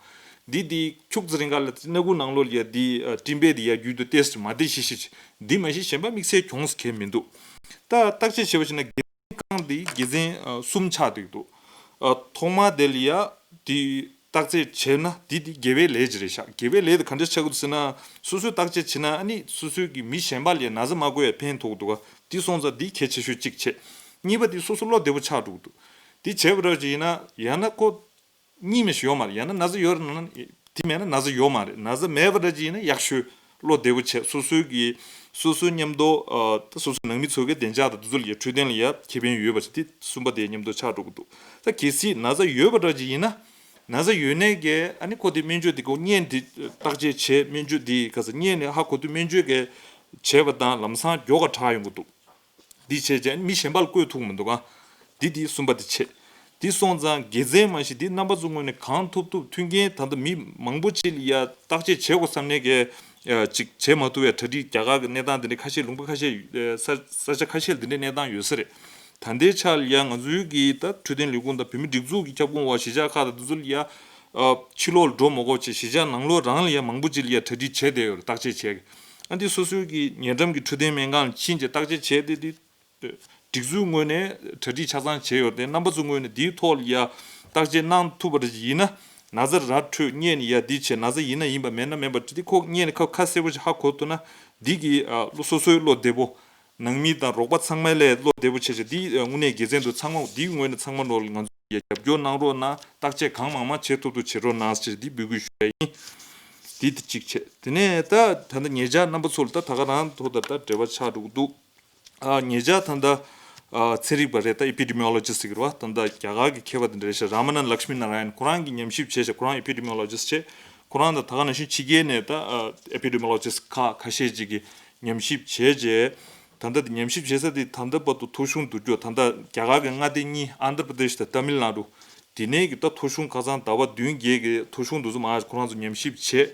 འདི་འདི་ཁྱུག་ཙམ་རིང་ག་ལ་སྣ་ཁུག་ནང་ལོགས་ལ་ཡ་འདི་ཨ་སྤྲིན་པས་འདི་ཡ་རྒྱུད་དུ་ཏེས་མ་བདེ་ཤི་ཤི་ཅིག་འདི་མ་ཞིག་གཞན་པ་དམིགས་བསལ་གྱོང་ཞིག་གང་ཡང་མི་འདུག་ད་བརྟག་དཔྱད་བྱས་པ་ཞིག་ན་དགེ་རྐང་འདི་དགེ་མཚན་ཨ་གསུམ་ཆགས་བསྡད་འདུག་ཨ་ཐོག་མ་དེ་ལ་ཡ་འདི་བརྟག་དཔྱད་བྱས་ན་འདི་འདི་དགེ་བའི་ལས་ཅིག་རེད་ཤག་དགེ་བའི་ལས་དེ་ག་འདྲ་ཆགས་ཀྱི་འདུག་ཟེར་ན། སོ་སོས་བརྟག་དཔྱད་བྱས་ན་ཨ་ནི་སོ་སོའི་གི་མི་གཞན་པ་ལ་ཡ་ན་ཚ་མ་འགོས་ཡ་ཕན་ཐོགས་འདུག་ག་འདི་སོང་ཙང་འདི་གལ་ཆེ་ཤོས་གཅིག་བྱས། གཉིས་པ་འདི་སོ་སོ་བློ་བདེ་པོ་ཆགས་འགྲོ་གི་འདུག་འདི་བྱས་པ་འདྲ་ཅིག་ཡིན་ན་ཡང་ན་ཁོ་གཉིས་མ་ཞིག་ཡོད་མ་རེད། ཡང་ན་ན་ཚ་ཡོད་རེད་ན་ན་དེ་མེད་ན་ན་ཚ་ཡོད་མ་རེད། ན་ཚ་མེད་པ་འདྲ་ཅིག་ཡིན་ན་ཡག་ཤོས། བློ་བདེ་པོ་བྱས། སོ་སོའི་གི་སོ་སོའི་མཉམ་དུ་ཨ་ད་སོ་སོའི་ནང་མི་ཚོ་གི་བདེ་འཇགས་དང་དེ་ཚོ་ལ་ཡ་འཕྲོད་བསྟེན་ལ་ཡ་ཁེ་ཕན་ཡོད་པ་ཞིག་འདི་གསུམ་པ་དེ་མཉམ་དུ་ཆགས་འགྲོ་གི་འདུག་ད་གལ་སྲིད་ན་ཚ་ཡོད་པ་འདྲ་ཅིག་ཡིན་ན། ན་ཚ་ཡོད་ནའི་གི་ཨ་ནི་ཁོ་དེ་སྨན་བཅོས་དེ་ཁོ་སྔོན་དེ་བརྟག་དཔྱད་བྱས། སྨན་བཅོས་དེ་ག་ས་སྔོན་ནས་ཧ་གོ་དུས་སྨན་བཅོས་གི་བྱས་པ་དང་ལམ་སང་མགྱོགས་ག་དྲག་ཡོང་གི་འདུག་འདི་བྱས་རྗེས་མི་གཞན་པ་ལ་བཀོད་ཐུབ་མི་འདུག་ག་འདི་འདི་གསུམ་པ་འདི་བྱས། འདི་སོང་ཙང་དགེ་མཚན་མ་ཞིག་འདི་རྣམ་པ་ཚོ་ངོས་ནས་གང་ཐུབ་ཐུབ། མཐུན་རྐྱེན་ད་ལྟ་མི་མང་པོ་ཅིག་ལ་ཡ་བརྟག་དཔྱད་བྱེད་དགོས་བསམ་ནས་གི་ཨ་ཅིག་བྱེད་མ་ཐུབ་པའི་གྲ་སྒྲིག་རྒྱ་གར་གྱི་གནས་སྟངས་འདི་འདྲ་ཁ་ཤས། ལུང་པ་ཁ་ཤས། ཨ་ས་ས་ཆ་ཁ་ཤས་ལ་འདི་འདྲའི་གནས་སྟངས་ཡོད་ས་རེད། ད་ལྟའི་ཆ་ལ་ཡ་ང་ཚོའི་གི་ད་འཕྲོད་བསྟེན་ལས་ཁུངས་དང་བོད་མི་སྒྲིག་འཛུགས་ཀྱི་ཁྱབ་ཁོངས་འོག་གཞིས་ཆགས་ཁག་དང་འདི་ཚོ་ལ་ཡ་ཨ་ཕྱི་ལོགས་ལ་འགྲོ་མ་དགོས་བྱས། གཞིས་ཆགས་ནང་ལོགས་རང་ལ་ཡ་མང་པོ་ཅིག་ལ་ཡ་གྲ་སྒྲིག་བྱས་བསྡད་ཡོད་རེད། བརྟག་དཔྱད་བྱས། ཨ་འདི་སོ་སོའི་གི་ཉེ་འགྲམ་གྱི་འཕྲོད་བསྟེན་སྨན་ཁང་ལ་ཕྱིན་བྱས་བརྟག་དཔྱད་བྱས་ཏེ། འདི་ སྒྲིག་འཛུགས་ངོས་ནས་གྲ་སྒྲིག་ཆ་ཚང་བྱས་ཡོད་དེ། རྣམ་པ་ཚོ་ངོས་ནས་འདིའི་ཐོག་ལ་ཡ་བརྟག་དཔྱད་གནང་ཐུབ་པ་ཡིན་ན། ན་ཚ་ར་འཕྲོད་རྙེད་ནས་ཡ་འདི་བྱས། ན་ཚ་ཡིན་ན་ཡིན་པ་མེད་ན་མེད་པ་འདི་ཁོ་རྙེད་ནས་ཁ་ཁ་གསལ་པོ་ཞིག་ཧ་གོ་ཐུབ་ན། འདི་གི་ཨ་སོ་སོའི་བློ་བདེ་པོ། ནང་མི་དང་རོགས་པ་ཚང་མའི་ལས་བློ་བདེ་པོ་བྱས་བྱས། འདི་དངོས་གནས་དགེ་མཚན་འདུག་ཚང་མ་འདིའི་ངོས་ནས་ཚང་མ་ནོར་ང་ཚོ་ཡ་རྒྱབ་སྐྱོར་གནང་རོགས་གནང་། བརྟག་དཔྱད་གང་མང་མང་བྱེད་ཐུབ་ཐུབ་བྱེད་རོགས་གནང་ཞེས་འདི་འབོད་སྐུལ་ཞུ་ཡ་ཡིན། འདི་དེ་གཅིག་བྱས། དེ་ནས་ད་ད་ལྟ་ཉེ་ཆར་རྣམ་པ་ཚོ་ལ་ད་ད་ག་རང་ཐོག་ད་ད་འབྲེལ་བ་ཆགས་འགྲོ་གི་འདུག་ཨ་ཉེ་ཆར་ད་ལྟ་ཨ་ཚན་རིག་པ་རེད། ད་ཨེ་པི་ཌི་མི་ཡོ་ལོ་ཇི་སི་ཊི་ཟེར་གི་རེད་བ། ད་ལྟ་རྒྱ་གར་གྱི་མཁས་པ་དེ་འདྲ་རེད་ཤག་རཱ་མ་ནན་ལག་ཤ་མི་ན་ར་ཡན། ཁོ་རང་གིས་ཉམས་ཞིབ་བྱས་ཤག་ཁོ་རང་ཨེ་པི་ཌི་མི་ཡོ་ལོ་ཇི་སི་ཊི་བྱས། ཁོ་རང་དང་ད་ག་ནང་བཞིན་ཕྱི་རྒྱལ་ནས་ད་ཨ་ཨེ་པི་ཌི་མི་ཡོ་ལོ་ཇི་སི་ཊི་ཁག་ཁ་ཤས་ཅིག་གིས་ཉམས་ཞིབ་བྱས་རྗེས། ད་ལྟ་དེ་ཉམས་ཞིབ་བྱེད་ས་དེ་ད་ལྟ་བར་དུ་ཐོ་གཞུང་བསྡུ་རྒྱུ། ད་ལྟ་རྒྱ་གར་གྱི་མངའ་སྡེ་གཉིས། ཨན་དྷྲ་པྲ་དེཤ་དང་ཏཱ་མིལ་ནཱ་ཌུ། དེ་ནས་ཀྱི་ད་ཐོ་གཞུང་ཁ་སང་ཟླ་བ་བདུན་བརྒྱད་ཀྱི་ཐོ་གཞུང་དེ་ཚོ་མར་ཁོ་རང་ཚོ་ཉམས་ཞིབ་བྱས།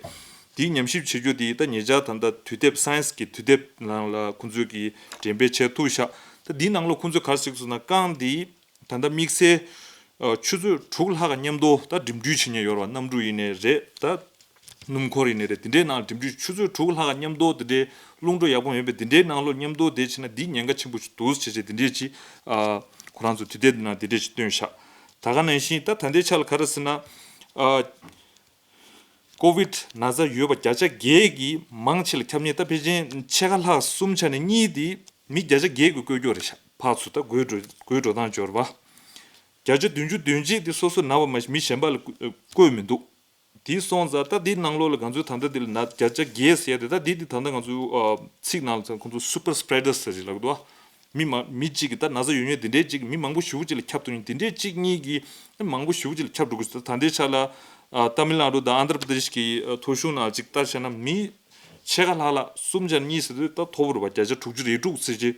དེའི་ཉམས་ཞིབ་བྱེད་རྒྱུ་དེ་ད་ཉེ་ཆར་ད་ལྟ་དུས་དེབ། སའེན་སི་གི་དུས་དེབ་ནང་ལ་ཁོང་ཚོས་ཀྱིས་འགྲེམས་སྤེལ་བྱས་ཐུབ་ཤག་ད་འདིའི་ནང་ལ་ཁོང་ཚོས་ག་རེ་གཟིགས་སོང་ན། རྐང་འདི་ད་ལྟ་དམིགས་བསལ་ཨ་ཆུ་ཚོད་དྲུག་ལྷག་ག་མཉམ་དུ་ད་འགྲིམ་འགྲུལ་བྱེད་མཁན་ཡོད་རེད་བ། གནམ་གྲུ་ཡིན་ནའི་རེད། ད་སྣུམ་འཁོར་ཡིན་ནའི་རེད། དེ་འདྲའི་ནང་འགྲིམ་འགྲུལ་ཆུ་ཚོད་དྲུག་ལྷག་ག་མཉམ་དུ་དེ་འདྲའི་རླུང་འགྲོ་ཡག་པོ་མེད་པའི་དེ་འདྲའི་ནང་ལོགས་མཉམ་དུ་བསྡད་བྱས་ན་འདི་ཉེན་ཁ་ཆེན་པོ་ཞིག་འདུག་ཟེར་བྱས་དེ་འདྲའི་ཅིག་ཨ་ཁོ་རང་ཚོ་དུས་དེབ་འདི་ནང་དེ་འདྲའི་ཅིག་བཏོན་ཤག་ད་ག་ནང་བཞིན་ད་ད་ལྟའི་ཆ་ལ་ག་རེ་ཟེར་ན། ཨ་ཀོ་ཝིཌ་ན་ཚ་ཡོད་པ་བརྒྱ་ཆ་བརྒྱད་ཀྱིས་མང་ཆེ་ལ་ཁྱབ་མཁན། ད་ཕལ་ཆེར་ཕྱེད་ཀ་ལྷག་གསུམ་ཆ་ནས་གཉིས་དེ་མི་བརྒྱ་ཆ་བརྒྱད་ཀྱིས་བཀོལ་རྒྱུ་རེད་ཤག་ཕར་ཚུར་ད་འགོས་འགྲོ་འགོས་འགྲོ་སྟངས་སྦྱོར་བ། བརྒྱ་ཆ་བདུན་ཅུ་དོན་གཅིག་དེ་སོ་སོ་ན་བ་མ་གཞི་མི་གཞན་པ་ལ་བཀོལ་མི་འདུག་དེ་སོང་ཙང་ད་འདི་ནང་ལོགས་ལ་ང་ཚོའི་ད་ལྟ་འདི་ལ་ན་བརྒྱ་ཆ་བརྒྱད་ཟེར་ཡ་དེ། ད་འདི་འདི་ད་ལྟ་ང་ཚོའི་ཨ་ཚིག་ནང་ལ་ཁོང་ཚོ་སུ་པར་སི་པྲེ་ཌར་ཟེར་ཅིག་ལབ་འདུག་མི་མ་མི་གཅིག་གིས་ད་ན་ཚ་ཡོད་མཁན་འདི་འདྲའི་གཅིག་མི་མང་པོ་ཞེ་པོ་ཅིག་ལ་ཁྱབ་ཐུབ་མཁན། འདི་འདྲའི་གཅིག་གཉིས་ཀྱིས་མི་མང་པོ་ཞེ་པོ་ཅིག་ལ་ཁྱབ་འགྲོ་གི་ཟེར། ད་ལྟའི་ཆ་ལ་ཨ་ཏཱ་མིལ་ནཱ་ཌུ་དང་ཨན་དྷྲ་པྲ་དེཤ་གི་ཨ་ཐོ་གཞུང་ནང་གཅིག་ལྟ་བྱས་ན་མི་ཕྱེད་ཀ་ལྷག་ལ་གསུམ་ཆ་གཉིས་ཟེར་དུས་ད་མཐོ་པོ་རེད་པ། བརྒྱ་ཆ་དྲུག་ཅུ་རེ་དྲུག་ཟེར་གྱི།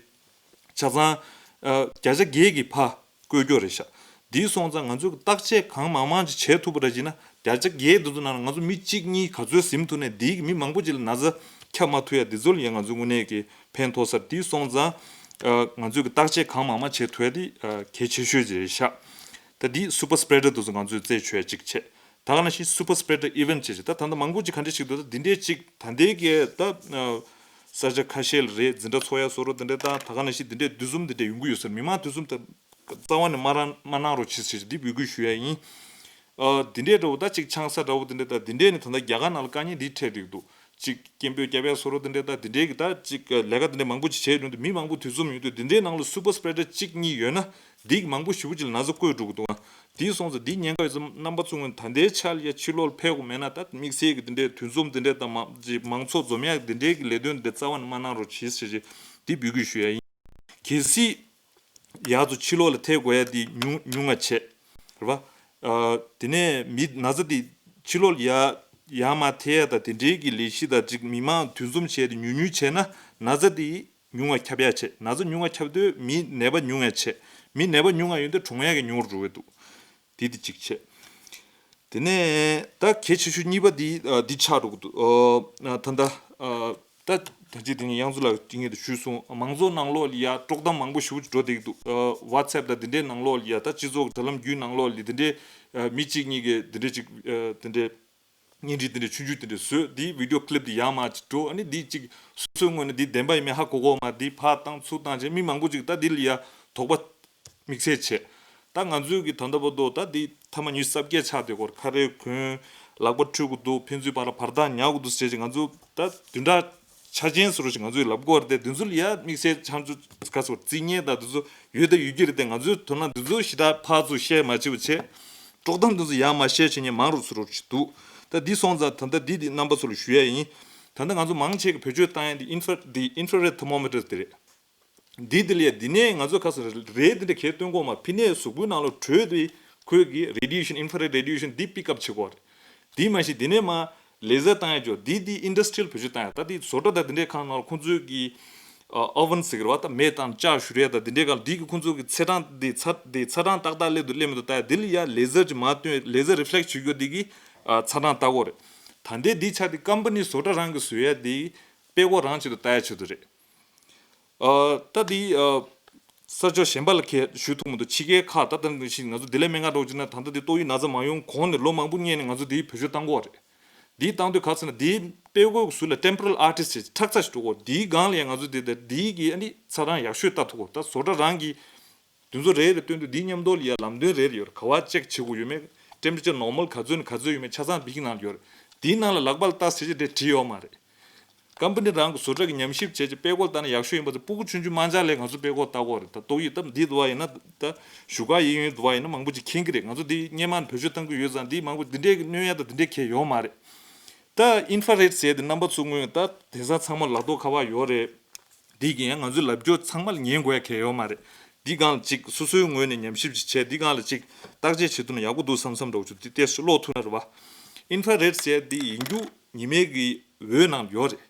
ཆ་ཚང་ཨ་བརྒྱ་ཆ་བརྒྱད་ཀྱིས་ཕར་བཀོལ་རྒྱུ་རེད་ཤག་འདི་སོང་ཙང་ང་ཚོས་བརྟག་དཔྱད་གང་མང་མང་ཅིག་བྱེད་ཐུབ་པ་འདྲ་བྱས་ན། བརྒྱ་ཆ་བརྒྱད་འདི་ཚོ་ནང་ལ་ང་ཚོ་མི་གཅིག་གཉིས་ག་ཚོད་ཟིན་ཐུབ་ནས་འདིའི་མི་མང་པོ་ཅིག་ལ་ན་ཚ་ཁྱབ་མ་ཐུབ་ཡ་འདི་ཚོ་ལ་ཡང་ང་ཚོ་དངོས་གནས་ཀྱི་ཕན་ཐོགས་ས་རེད། འདི་སོང་ཙང་ཨ་ང་ཚོས་ཀྱི་བརྟག་དཔྱད་གང་མང་མང་བྱེད་ཐུབ་ཡ་འདི་ཨ་གལ་ཆེ་ཤོས་ཅིག་རེད་ཤག་ད་འདི་སུ་པར་སི་པྲེ་ཌར་འདི་ཚོ་ང་ཚོས་རྩད་ཆོད་ཡ་གཅིག་བྱས། ད་ག་ནང་བཞིན་སུ་པར་སི་པྲེ་ཌར་ཨི་ཝེན་ཊི་བྱས་བྱས། ད་ད་ལྟ་མང་པོ་ཅིག་ག་འདྲ་ཞིག་འདུག་ད་འདི་འདྲའི་ཅིག་ད་ལྟའི་གི་ད་ཨ་ས་ཆ་ཁ་ཤས་ལ་རེད། འཛིན་གྲྭ་ཚོགས་ཡ་བཟོ་འདྲ་འདི་འདྲའི་ད་ད་ག་ནང་བཞིན་འདི་འདྲའི་འདུ་འཛོམས་འདི་འདྲ་ཡོང་གི་ཡོད་ས་རེད། མི་མང་འདུ་འཛོམས་ད་རྩ་བ་ནས་མ་རང་མ་གནང་རོགས་བྱེད་ཟེར་འདི་འབོད་སྐུལ་ཞུ་ཡ་ཡིན། ཨ་འདི་འདྲའི་འདྲ་བོ་ད་ཅིག་ཆང་ས་འདྲ་བོ་འདི་འདྲ་ད་འདི་འདྲའི་ནི་ད་ལྟ་རྒྱ་གར་ནང་ལ་དཀའ་ངལ་འདི་འཕྲད་འགྲོ་གི་འདུག་ཅིག་སྐད་འབོད་རྒྱབ་ཡ་བཟོ་འདྲ་འདི་འདྲ་ད་འདི་འདྲའི་གི་ད་ཅིག་ལས་ཀ་འདི་འདྲ་མང་པོ་ཅིག་བྱས་ཡོང་དུས་མི་མང་པོ་འདུ་འཛོམས་ཡོང་དུས་འདི་འདྲའི་ནང་ལ་སུ་པར་སི་པྲེ་ཌར་གཅིག་གཉིས་ཡོད་ན་འདི་གི་མང་པོ་ཞེ་པོ་ཅིག་ལ་ན་ཚ་བཀོད་འགྲོ་གི་འདུག་འདི་སོང་ཙང་འདི་ཉེན་ཁ་ཡོད་ཙང་རྣམ་པ་ཚོ་ངོས་ད་ལྟའི་ཆར་ལ་ཡ་ཕྱི་ལོགས་ལ་ཕེབས་དགོས་མེད་ན། ད་དམིགས་བསལ་གྱི་འདི་འདྲའི་འདུ་འཛོམས་འདི་འདྲའི་དང་མང་ཅིག་མང་ཚོགས་འཛོམས་ཡག་འདི་འདྲའི་གི་ལས་དོན་འདི་རྩ་བ་ནས་མ་གནང་རོགས་བྱེད་ཟེར་ཅིག་འདི་འབོད་སྐུལ་ཞུ་ཡ་ཡིན། གལ་སྲིད་ཡག་ཚོ་ཕྱི་ལོགས་ལ་ཐེབས་དགོས་ཡ་འདི་ཉུང་ཉུང་ང་བྱས་རེད་པ། ཨ་དེ་ནས་མི་ན་ཚ་འདི་ཕྱི་ལོགས་ལ་ཡ་ཡར་མར་ཐེབས་ཡ་དང་དེ་འདྲའི་གི་ལས་གཞི་དང་ཅིག་མི་མང་འདུ་འཛོམས་བྱས་ཏེ་ཉུང་ཉུང་བྱས་ན་ན་ཚ་འདི་ཉུང་ང་ཁྱབ་ཡ་བྱས། ན་ཚ་ཉུང་ང་ཁྱབ་དུས་མི་ནད་པ་ཉུང་ང་བྱས། མི་ནད་པ་ཉུང་ང་ཡོང་དུས་གྲོངས་ཡ་གི་ཉུང་རུ་འགྲོ་གི་འདུག་དེ་དེ་གཅིག་བྱས། དེ་ནས་ད་གལ་ཆེ་ཤོས་གཉིས་པ་འདི་ཨ་འདི་ཆགས་འགྲོ་གི་འདུག་ཨ་ད་ལྟ་ཨ་ད་ད་ཅི་དེ་ནས་དབྱངས་འཛོམས་ལགས་ཀྱིས་ངེད་དུ་ཞུས་སོང་། མང་ཚོགས་ནང་ལོགས་ལ་ཡ་དཀྲོག་གཏམ་མང་པོ་ཞེ་པོ་ཅིག་འགྲོ་བསྡད་ཀྱི་འདུག་ཨ་ཝ་ཊི་སེབ་དང་དེ་འདྲའི་ནང་ལོགས་ལ་ཡ་ད་སྤྱི་ཚོགས་དྲ་ལམ་བརྒྱུད་ནང་ལོགས་ལ་དེ་འདྲའི་ཨ་མི་གཅིག་གཉིས་ཀྱིས་དེ་འདྲའི་ཅིག་ཨ་དེ་འདྲའི་བརྙན་འཕྲིན་དེ་འདྲ་ཆུང་ཆུང་དེ་འདྲ་བཟོས། དེའི་བི་ཌིའོ་ཀི་ལིབ་དེ་ཡར་མར་ཅིག་འགྲོ། ཨ་ནི་འདི་ཅིག་སོ་སོའི་ངོས་ནས་འདི་བདེན་པ་ཡིན་མིན་ཧ་གོ་གོ་མ། འདི་ཕར་བཏང་ཚུར་བཏང་བྱས་མི་མང་པོ་ཅིག་ད་འདི་ལ་ཡ་དོགས་པ་དམིགས་བསལ་བྱས། ད་ང་ཚོའི་གི་ད་ལྟ་བར་དུ་ད་འདི་ཐ་མ་ཉི་ཤུ་རྩ་བརྒྱད་ཆགས་བསྡད་ཀྱི་ཡོད་རེད། ཁ་རས་གོན། ལག་པ་འཁྲུད་ཀྱི་འདུག་ཕན་ཚུན་བར་ལ་བར་ཐག་ཉར་དགོས་འདུག་ཟེར་བྱས་ང་ཚོ་ད་བདུན་ཕྲག་ཆ་ཅན་བཟོ་འདྲ་ཞིག་ང་ཚོས་ལབ་ཀྱི་ཡོད་རེད་དེ། འདི་ཚོ་ལ་ཡ་དམིགས་བསལ་ཆང་ཆུ་ག་ཚོད་རྩིས་ཉེས་དང་འདི་ཚོ་ཡོད་དང་ཡོད་ཀྱི་རེད་དེ། ང་ཚོའི་དོན་ལ་འདི་ཚོ་ཞེ་དྲག་ཕར་ཚུར་བཤད་མ་བྱེད་པ་བྱས། དཀྲོག་གཏམ་འདི་ཚོ་ཡར་མར་བཤད་བྱེད་མཁན་མང་རུ་ཚུར་རུ་ཞིག་འདུག་ད་འདི་སོང་ཙང་ད་ལྟ་འདི་འདི་རྣམ་པ་ཚོ་ལ་ཞུ་ཡ་ཡིན། ད་ལྟ་ང་ཚོ་མང་ཆེ་གི་བེད་སྤྱོད་བཏང་ཡ་འདི་ཨིན་ཧྥ་འདི་ཨིན་ཧྥ་རེད་ཐར་མོ་མི་ཊར་དེ་རེད། འདི་དེ་ལས་འདི་ནས་ང་ཚོ་ཁ་སང་རེད་འདི་འདྲ་གས་སྟོན་གོ་མ། ཕི་ནས་གཟུགས་པོའི་ནང་ལ་དྲོད་དེ་ཁོས་ཀྱི་radiation infrared radiation འདི་pick up བྱེད་གོ་རེད། འདི་མ་གཞི་འདི་ནས་མ་ལེ་ཟར་བཏང་ཡ་ཅོ་འདི་འདི་ཨིན་ཌ་སི་ཊི་རི་ཡལ་བེད་སྤྱོད་བཏང་ཡ། ད་འདི་བཟོ་གྲྭ་དང་འདི་འདྲའི་ཁང་ནང་ལ་ཁོང་ཚོས་ཀྱི་ཨ་ཨོ་ཝན་ཟེར་གི་རེད་བ། ད་མེ་དང་ལྕགས་བཞུར་ཡ་དང་འདི་འདྲའི་སྒང་འདི་གི་ཁོང་ཚོས་ཀྱི་ཚེས་གྲངས་འདི་ཚ་འདི་ཚ་གྲངས་ཏག་ཏག་སླེབས་འདུག་སླེབས་མི་འདུག་ལྟ་ཡ། འདི་ལ་ཡ་ལེ་ཟར་ཅིག་མར་བཏོན། ལེ་ཟར་རི་ཕི་ལེག་ཊི་བྱེད་རྒྱུ་འདི་གི་ཨ་ཚ་གྲངས་ལྟ་གོ་རེད། ད་འདི་འདི་ཆ་འདི་ཀམ་པ་ནི་བཟོ་གྲྭ་རང་གི་བཟོ་ཡ་འདི་དཔེ་ཁོ་རང་ཆེད་དུ་ལྟ་ཡ་ཆེད་དུ་རེད། ཨ་ད་འདི་ཨ་ས་ཕྱོགས་གཞན་པ་ལ་ཁས་ཞུ་ཐུབ་མི་འདུག་ཕྱི་རྒྱལ་ཁག་ད་ལྟ་ནང་བཞིན་ང་ཚོ་འདི་ལས་སྨན་ཁང་འགྲོ་བྱས་ན་ད་ལྟ་འདི་ཏོག་དབྱིབས་ན་ཚ་མ་ཡོང་གོང་ནས་ལོ་མང་པོ་སྔོན་ནས་ང་ཚོ་འདི་བེད་སྤྱོད་བཏང་གོ་རེད། འདི་བཏང་དུས་ག་ཚོད་ན་འདི་ དཔྲལ་མགོ་གི་ཟུར་ལ་temporal artist ཅེས་ཁྲག་རྩ་ཞིག་འགྲོ་གོ། དེའི་སྒང་ལ་ཡང་ང་ཚོ་དེ་དེ་དེའི་གི་ཨ་ནི་ཚ་གྲང་ཡག་ཤོས་ལྟ་ཐུབ་གོ། ད་བཟོ་གྲྭ་རང་གི་དེ་ཚོ་རེ་རེ་བཏོན་དུས་འདིའི་མཉམ་དུ་ལ་ཡ་ལམ་སྟོན་རེ་རེ་ཡོད་རེད། ག་བ་ཅེག་བྱེད་དགོས་ཡོད་མེད། temperature normal ག་ཚོད་ནས་ག་ཚོད་ཡོད་མེད་ཆ་ཚང་འདིའི་ནང་ལ་ཡོད་རེད། དེའི་ནང་ལ་ལག་པ་ལ་ལྟ་ཟེར་གྱི་དེ་བྲིས་ཡོད་མ་རེད། ཀམ་པ་ནི་རང་གི་བཟོ་གྲྭ་གི་ཉམས་ཞིབ་བྱས་རྗེས་དཔྲལ་མགོ་ལ་ལྟ་ན་ཡག་ཤོས་ཡིན་པ་ཚོ་སྤུ་གུ་ཆུང་ཆུང་མ་འཇགས་ལས་ང་ཚོ་དཔྲལ་མགོ་ལ་ལྟ་དགོས་རེད། ད་ཏོག་དབྱིབས་སྟབས་འདི་འདུག་བ་ཡིན་ན་ད་བཞུགས་སྒར་གཡས་གཡོན་འདུག་བ་ཡིན་ན་མང་པོ་ཅིག་མཁྱེན་གྱི་རེད། ང་ཚོ་འདི་སྔོན་མ་ནས་བེད་སྤྱོད་གཏང་གི་ཡོད་ཙང་འདི་མང་པོ་འདི་འདྲའི་གནོད་ཡ་དང་འདི་འདྲའི་གལ་ཡོད་མ་རེད། ད་infrared ཟེར་དེ་རྣམ་པ་ཚོ་སྔོན་ད་དེང་སང་ཚང་མ་ལག་ཐོག་ཁ་པར་ཡོད་རེད། འདི་གི་ཡང་ང་ཚོའི་ལབ་སྐྱོར་ཚང་མ་ལ་ཉན་དགོས་ཡ་གལ་ཡོད་མ་རེད། འདི་སྒང་ལ་ཅིག་སོ་སོའི་ངོས་ནས་ཉམས་ཞིབ་ཅིག་བྱས་འདི་སྒང་ལ་ཅིག་བརྟག་དཔྱད་བྱེད་ཐུབ་ན་ཡག་པོ་འདུག་བསམ་བསམ་འདྲ་བོ་ཅིག་འདི་ཏོག་ཙམ་ཀློག་ཐུབ་ན་རེད་བ། infrared ཟེར་འདི་ཡིན་རྒྱུ་ཉི་མའི་གི་འོད་ནང་ཡོད་རེད།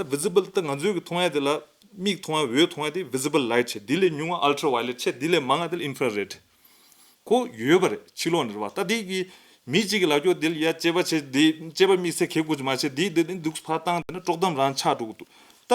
ད་visible ད་ང་ཚོའི་གི་མཐོང་ཡ་དེ་ལ་མིག་མཐོང་ཡ་འོད་མཐོང་ཡ་དེ་visible light བྱས། འདི་ལས་ཉུང་བ་ultraviolet བྱས། འདི་ལས་མང་བ་དེ་ལ་infrared ཁོ་ཡོད་པ་རེད། ཕྱི་ལོགས་ནས་རེད་བ། ད་འདི་གི་མི་གཅིག་གི་ལག་སྐྱོར་འདི་ལ་ཡ་ལྕེ་པ་བྱས་འདི་ལྕེ་པ་དམིགས་བསལ་གེགས་དགོས་ཀྱི་མ་བྱས་འདི་འདི་འདི་འདུག་ཕར་བཏང་དེ་ན་དཀྲོག་གཏམ་རང་ཆགས་འགྲོ་གི་འདུག་ད་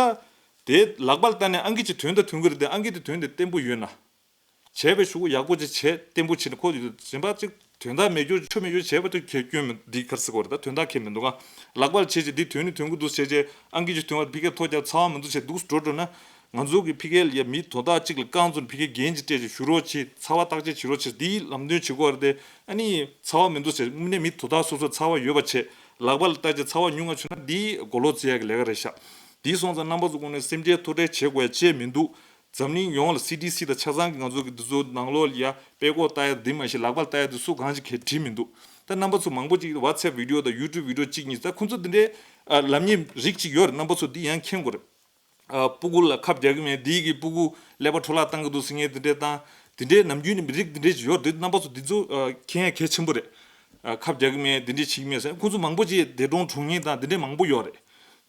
དེ་ལག་པ་ལ་ལྟ་ནས་ཨང་ཀི་ཅིག་དོན་དང་མཐུན་གི་རེད་དེ་ཨང་ཀི་དེ་དོན་དེ་བརྟན་པོ་ཡོད་ན། བྱས་པའི་ཤུགས་ཡག་པོ་ཅིག་བྱས་བརྟན་པོ་བྱས་ནས་ཁོ་ཡོད་གཞན་པ་ཅིག་དོན་དག་མེད་རྒྱུ་ཆོ་མེད་རྒྱུ་བྱས་པ་དེ་ཁྱོད་སྐྱོན་མི་འདི་གར་སི་གོ་རེད། ད་དོན་དག་ཁྱད་མི་འདུག་ག་ལག་པ་ལ་བྱས་ཅིག་འདི་དོན་ནི་དོན་གི་འདུག་བྱས་ཅིག་ཨང་ཀི་ཅིག་དོན་བ་ཕི་ཀེ་ཐོ་རྒྱབ་ཚ་བ་མི་འདུག་བྱས་འདུག་འགྲོ་འགྲོ་ན། ང་ཚོ་གི་ཕི་ཀེ་ལ་ཡ་མི་དོ་བདག་ཅིག་ལ་རྐང་བཙུགས་ཕི་ཀེ་འགན་ཅིག་སྤྲད་ཅིག་ཞུ་རོགས་བྱེད། ཚ་བ་བརྟག་དཔྱད་བྱེད་རོགས་བྱེད། འདིའི་ལམ་སྟོན་བྱེད་དགོས་རེད་དེ། ཨ་ནི་ཚ་བ་མི་འདུག་ཟེར་དངོས་གནས་མི་དོ་བདག་སོ་སོ་ཚ་བ་ཡོད་པ་བྱས། ལག་པ་ལ་བལྟས་ཅིག་ཚ་བ་ཉུང་ང་བྱུང་ན་འདི་མགོ་ལོག་བརྩི་ཡ་གི་ལས་ཀ་རེད་ཤག་འདིའི་སོང་ཙང་རྣམ་པ་ཚོ་ཁོང་ནས་སེམས་ཁྲལ་ཐུགས་ཁྲལ་བྱེད་དགོས་ཡ་ཅེས་མི་འདུག་འཛམ་གླིང་ཡོངས་ལ་སི་ཌི་སི་དང་ཆ་ཚང་གི་ང་ཚོ་གི་འདི་ཚོ་ནང་ལོགས་ལ་ཡ་དཔྲལ་མགོ་ལ་ལྟ་ཡ་འདི་མ་གཞི་ལག་པ་ལ་ལྟ་ཡ་འདི་སུ་གང་ཅིག་གིས་བྲིས་མི་འདུག་ད་རྣམ་པ་ཚོ་མང་པོ་ཅིག་WhatsApp video དང་YouTube video གཅིག་གཉིས་ད་ཁོང་ཚོ་འདི་འདྲའི་ཨ་ལབ་མཁན་རིགས་ཅིག་ཡོད་རེད། རྣམ་པ་ཚོ་འདི་ཡང་མཁྱེན་དགོས་རེད། ཨ་སྤུ་གུ་ལ་ཁབ་རྒྱག་གི་མེད། འདིའི་གི་སྤུ་གུ་ཀླད་པ་འཕྲོ་བརླག་བཏང་གི་འདུག་ཟེར་མཁན་འདི་འདྲའི་དང་འདི་འདྲའི་ནམ་རྒྱུན་ནས་རིགས་འདི་འདྲའི་ཅིག་ཡོད་རེད། རྣམ་པ་ཚོ་འདི་ཚོ་ཨ་མཁྱེན་ཡ་གལ་ཆེན་པོ་རེད། ཨ་ཁབ་རྒྱག་གི་མེད། འདི་འདྲའི་བྱེད་ཀྱི་མེད་ཟེར་ཁོང་ཚོ་མང་པོ་ཅིག་འདས་གྲོངས་གྲོངས་མཁན་དང་འདི་འདྲའི་མང་པོ་ཡོད་རེད།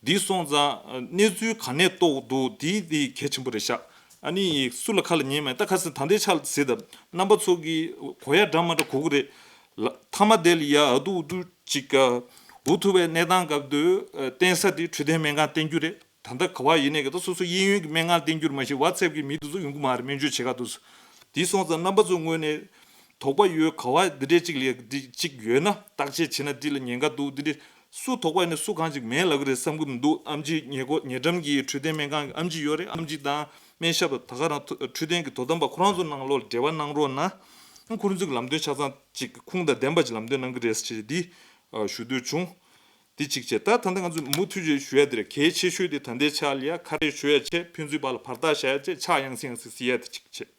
འདི་སོང་ཙང་ཨ་གནས་ཚུལ་ག་ནས་རྟོགས་འདུག་འདི་འདི་གལ་ཆེན་པོ་རེད་ཤག་ཨ་ནི་སུ་ལ་ཁ་ལ་ཉན་མེད་ད་ཁ་སང་ད་ལྟའི་ཆ་ལ་ཟེར་ད་རྣམ་པ་ཚོ་གི་གོ་ཡ་འདྲ་མ་འདྲ་གོ་གི་རེད། ལ་མཐའ་མ་དེ་ལ་ཡ་ཨ་དུ་ཨུ་དུ་ཅིག་ཨ་འུ་ཐུག་པའི་གནས་སྟངས་སྐབས་དུ་ཨ་བསྟན་ས་དེ་འཕྲོད་བསྟེན་སྨན་ཁང་བསྟེན་རྒྱུ་རེད། ད་ལྟ་ག་བ་ཡིན་ནའི་གི་ད་སོ་སོ་གཡས་གཡོན་གྱི་སྨན་ཁང་བསྟེན་རྒྱུར་མ་གཞི་WhatsApp གི་མི་དེ་ཚོ་ཡོང་གི་མ་རེད། སྨན་བཅོས་བྱེད་ག་དེ་ཚོ། དེ་སོང་ཙང་རྣམ་པ་ཚོའི་ངོས་ནས་དོགས་པ་ཡོད་ག་བ་འདི་འདྲས་གཅིག་ལས་འདི་གཅིག་ཡོད་ན་བརྟག་དཔྱད་བྱེད་ན་འདི་ལ་ཉེན་ཁ་འདུག་འདི་འདྲས་སུ་དོགས་པ་ཡོད་ན་སུ་གང་ཅིག་མེད་ལབ་གི་རེད་བསམ་གི་མི་འདུག་ཨམ་ཆི་ཉེ་གོ་ཉེ་འགྲམ་གྱི་འཕྲོད་བསྟེན་སྨན་ཁང་གི་ཨམ་ཆི་ཡོད་རེད། ཨམ་ཆི་དང་སྨན་ཞབས་དང་ད་ག་རང་འཕྲོད་བསྟེན་གྱི་དོ་དམ་པ་ཁོ་རང་ཚོ་ནང་ལོགས་ལ་འབྲེལ་བ་གནང་རོགས་གནང་། ཁོ་རང་ཚོ་གི་ལམ་སྟོན་ཆ་ཚང་ཅིག་ཁུངས་དང་ལྡན་པ་ཅིག་ལམ་སྟོན་གནང་གི་རེད་ཟེར་འདི་ཞུ་འདོད་བྱུང་། འདི་གཅིག་བྱས། ད་ད་ལྟ་ང་ཚོས་མུ་མཐུད་ཅིག་ཞུ་ཡ་དེ་རེད། གལ་ཆེ་ཤོས་དེ་ད་ལྟའི་ཆ་ལ་ཡ་ཁ་རས་གཞོལ་ཡ་བྱས། ཕན་ཚུན་བར་ལ་བར་ཐག་བཞག་ཡ་བྱས། ཕྱག་ཡང་སེ་ཡང་སེ་བྱེད་ཡ་དེ་གཅིག་བྱས།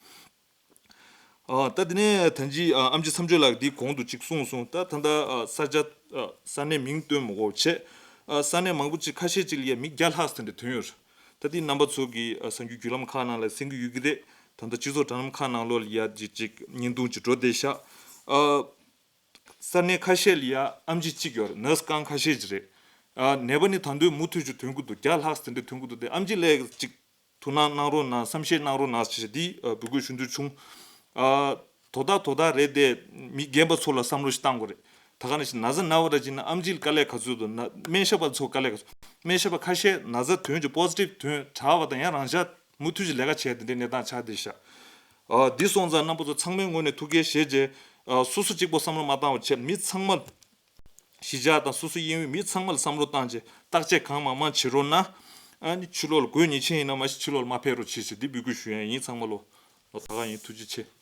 ཨ་ད་དེ་ནས་ད་ཅི་ཨ་ཨམ་ཆི་མཚམས་གཅོད་ལགས་འདི་གོང་དུ་གཅིག་གསུངས་སོང་། ད་ད་ལྟ་ཨ་ས་ཆ་ཨ་ས་གནས་མིང་སྟོན་མི་དགོས་བྱས། ཨ་ས་གནས་མང་པོ་ཅིག་ཁ་ཤས་ཅིག་ལ་ཡ་མི་བརྒྱ་ལྷག་ཙམ་དེ་ཐོན་ཡོད་རེད། ད་དེ་རྣམ་པ་ཚོ་གི་ཨ་གསར་འགྱུར་བརྒྱུད་ལམ་ཁག་ནང་ལ་གསན་གྱི་ཡོད་ཀྱི་རེད། ད་ལྟ་སྤྱི་ཚོགས་དྲ་ལམ་ཁག་ནང་ལོགས་ལ་ཡ་ཅིག་ཅིག་བརྙན་ཐུང་ཅིག་འགྲོ་བསྡད་ཤག་ཨ་ས་གནས་ཁ་ཤས་ལ་ཡ་ཨམ་ཆི་གཅིག་ཡོད་རེད། ནར་སི་རྐང་ཁ་ཤས་ཅིག་རེད། ཨ་ནད་པ་ནི་ད་དུང་མུ་མཐུད་ཅིག་ཐོན་གྱི་འདུག་བརྒྱ་ལྷག་ཙམ་དེ་འདྲ་ཐོན་གྱི་འདུག་དེ་ཨམ་ཆི་ལ་ཅིག་ཐུགས་སྣང་གནང་རོགས་གནང་། བསམ་ཤེས་གནང་རོགས་གནང་ཞེས་འདི་ཨ་འབོད་སྐུལ་ཞུ་འདོད་བྱུང་། ཨ་དོ་བདག་དོ་བདག་རེད་དེ་མི་རྒན་པ་ཚོ་ལ་བསམ་བློ་ཞིག་བཏང་དགོས་རེད། ད་ག་ནང་བཞིན་ན་ཚ་ན་བ་ར་ཅིག་ན་ཨམ་ཆི་ལ་དཀའ་ལས་ག་ཚོད་འདུག་ན་སྨན་ཞབས་པ་ཚོ་དཀའ་ལས་ག་ཚོད། སྨན་ཞབས་པ་ཁ་ཤས་ན་ཚ་ཐོན་ཅིག་པོ་སི་ཊིབ་ཐོན་དྲག་པ་དང་ཡང་རང་འཇགས་མུ་མཐུད་ཀྱི་ལས་ཀ་བྱས་དེ་འདྲའི་གནས་སྟངས་ཆགས་བསྡད་ཤག་ཨ་འདི་སོང་ཙང་རྣམ་པ་ཚོ་ཚང་མའི་ངོས་ནས་ཐུགས་ཁུར་བཞེས་རྗེས་ཨ་སོ་སོ་གཅིག་པོ་བསམ་བློ་མ་བཏང་བ་བྱས་མི་ཚང་མ་གཞིས་ཆགས་དང་སོ་སོ་གཡས་གཡོན་མི་ཚང་མ་ལ་བསམ་བློ་བཏང་རྗེས་བརྟག་དཔྱད་གང་མང་མང་བྱེད་རོགས་གནང་། ཨ་ནི་ཕྱི་ལོགས་ལ་དགོས་ཉེས་ཅན་ཡིན་ན་མ་གཞི་ཕྱི་ལོགས་ལ་མ་ཕེབས་རོགས་བྱེད་ཞེས་འདི་འབོད་སྐུལ་ཞུ་ཡ་ཡིན། ཚང་མ་ལོ་ལོ་ད་ག་ཡིན། ཐུགས་རྗེ་ཆེ།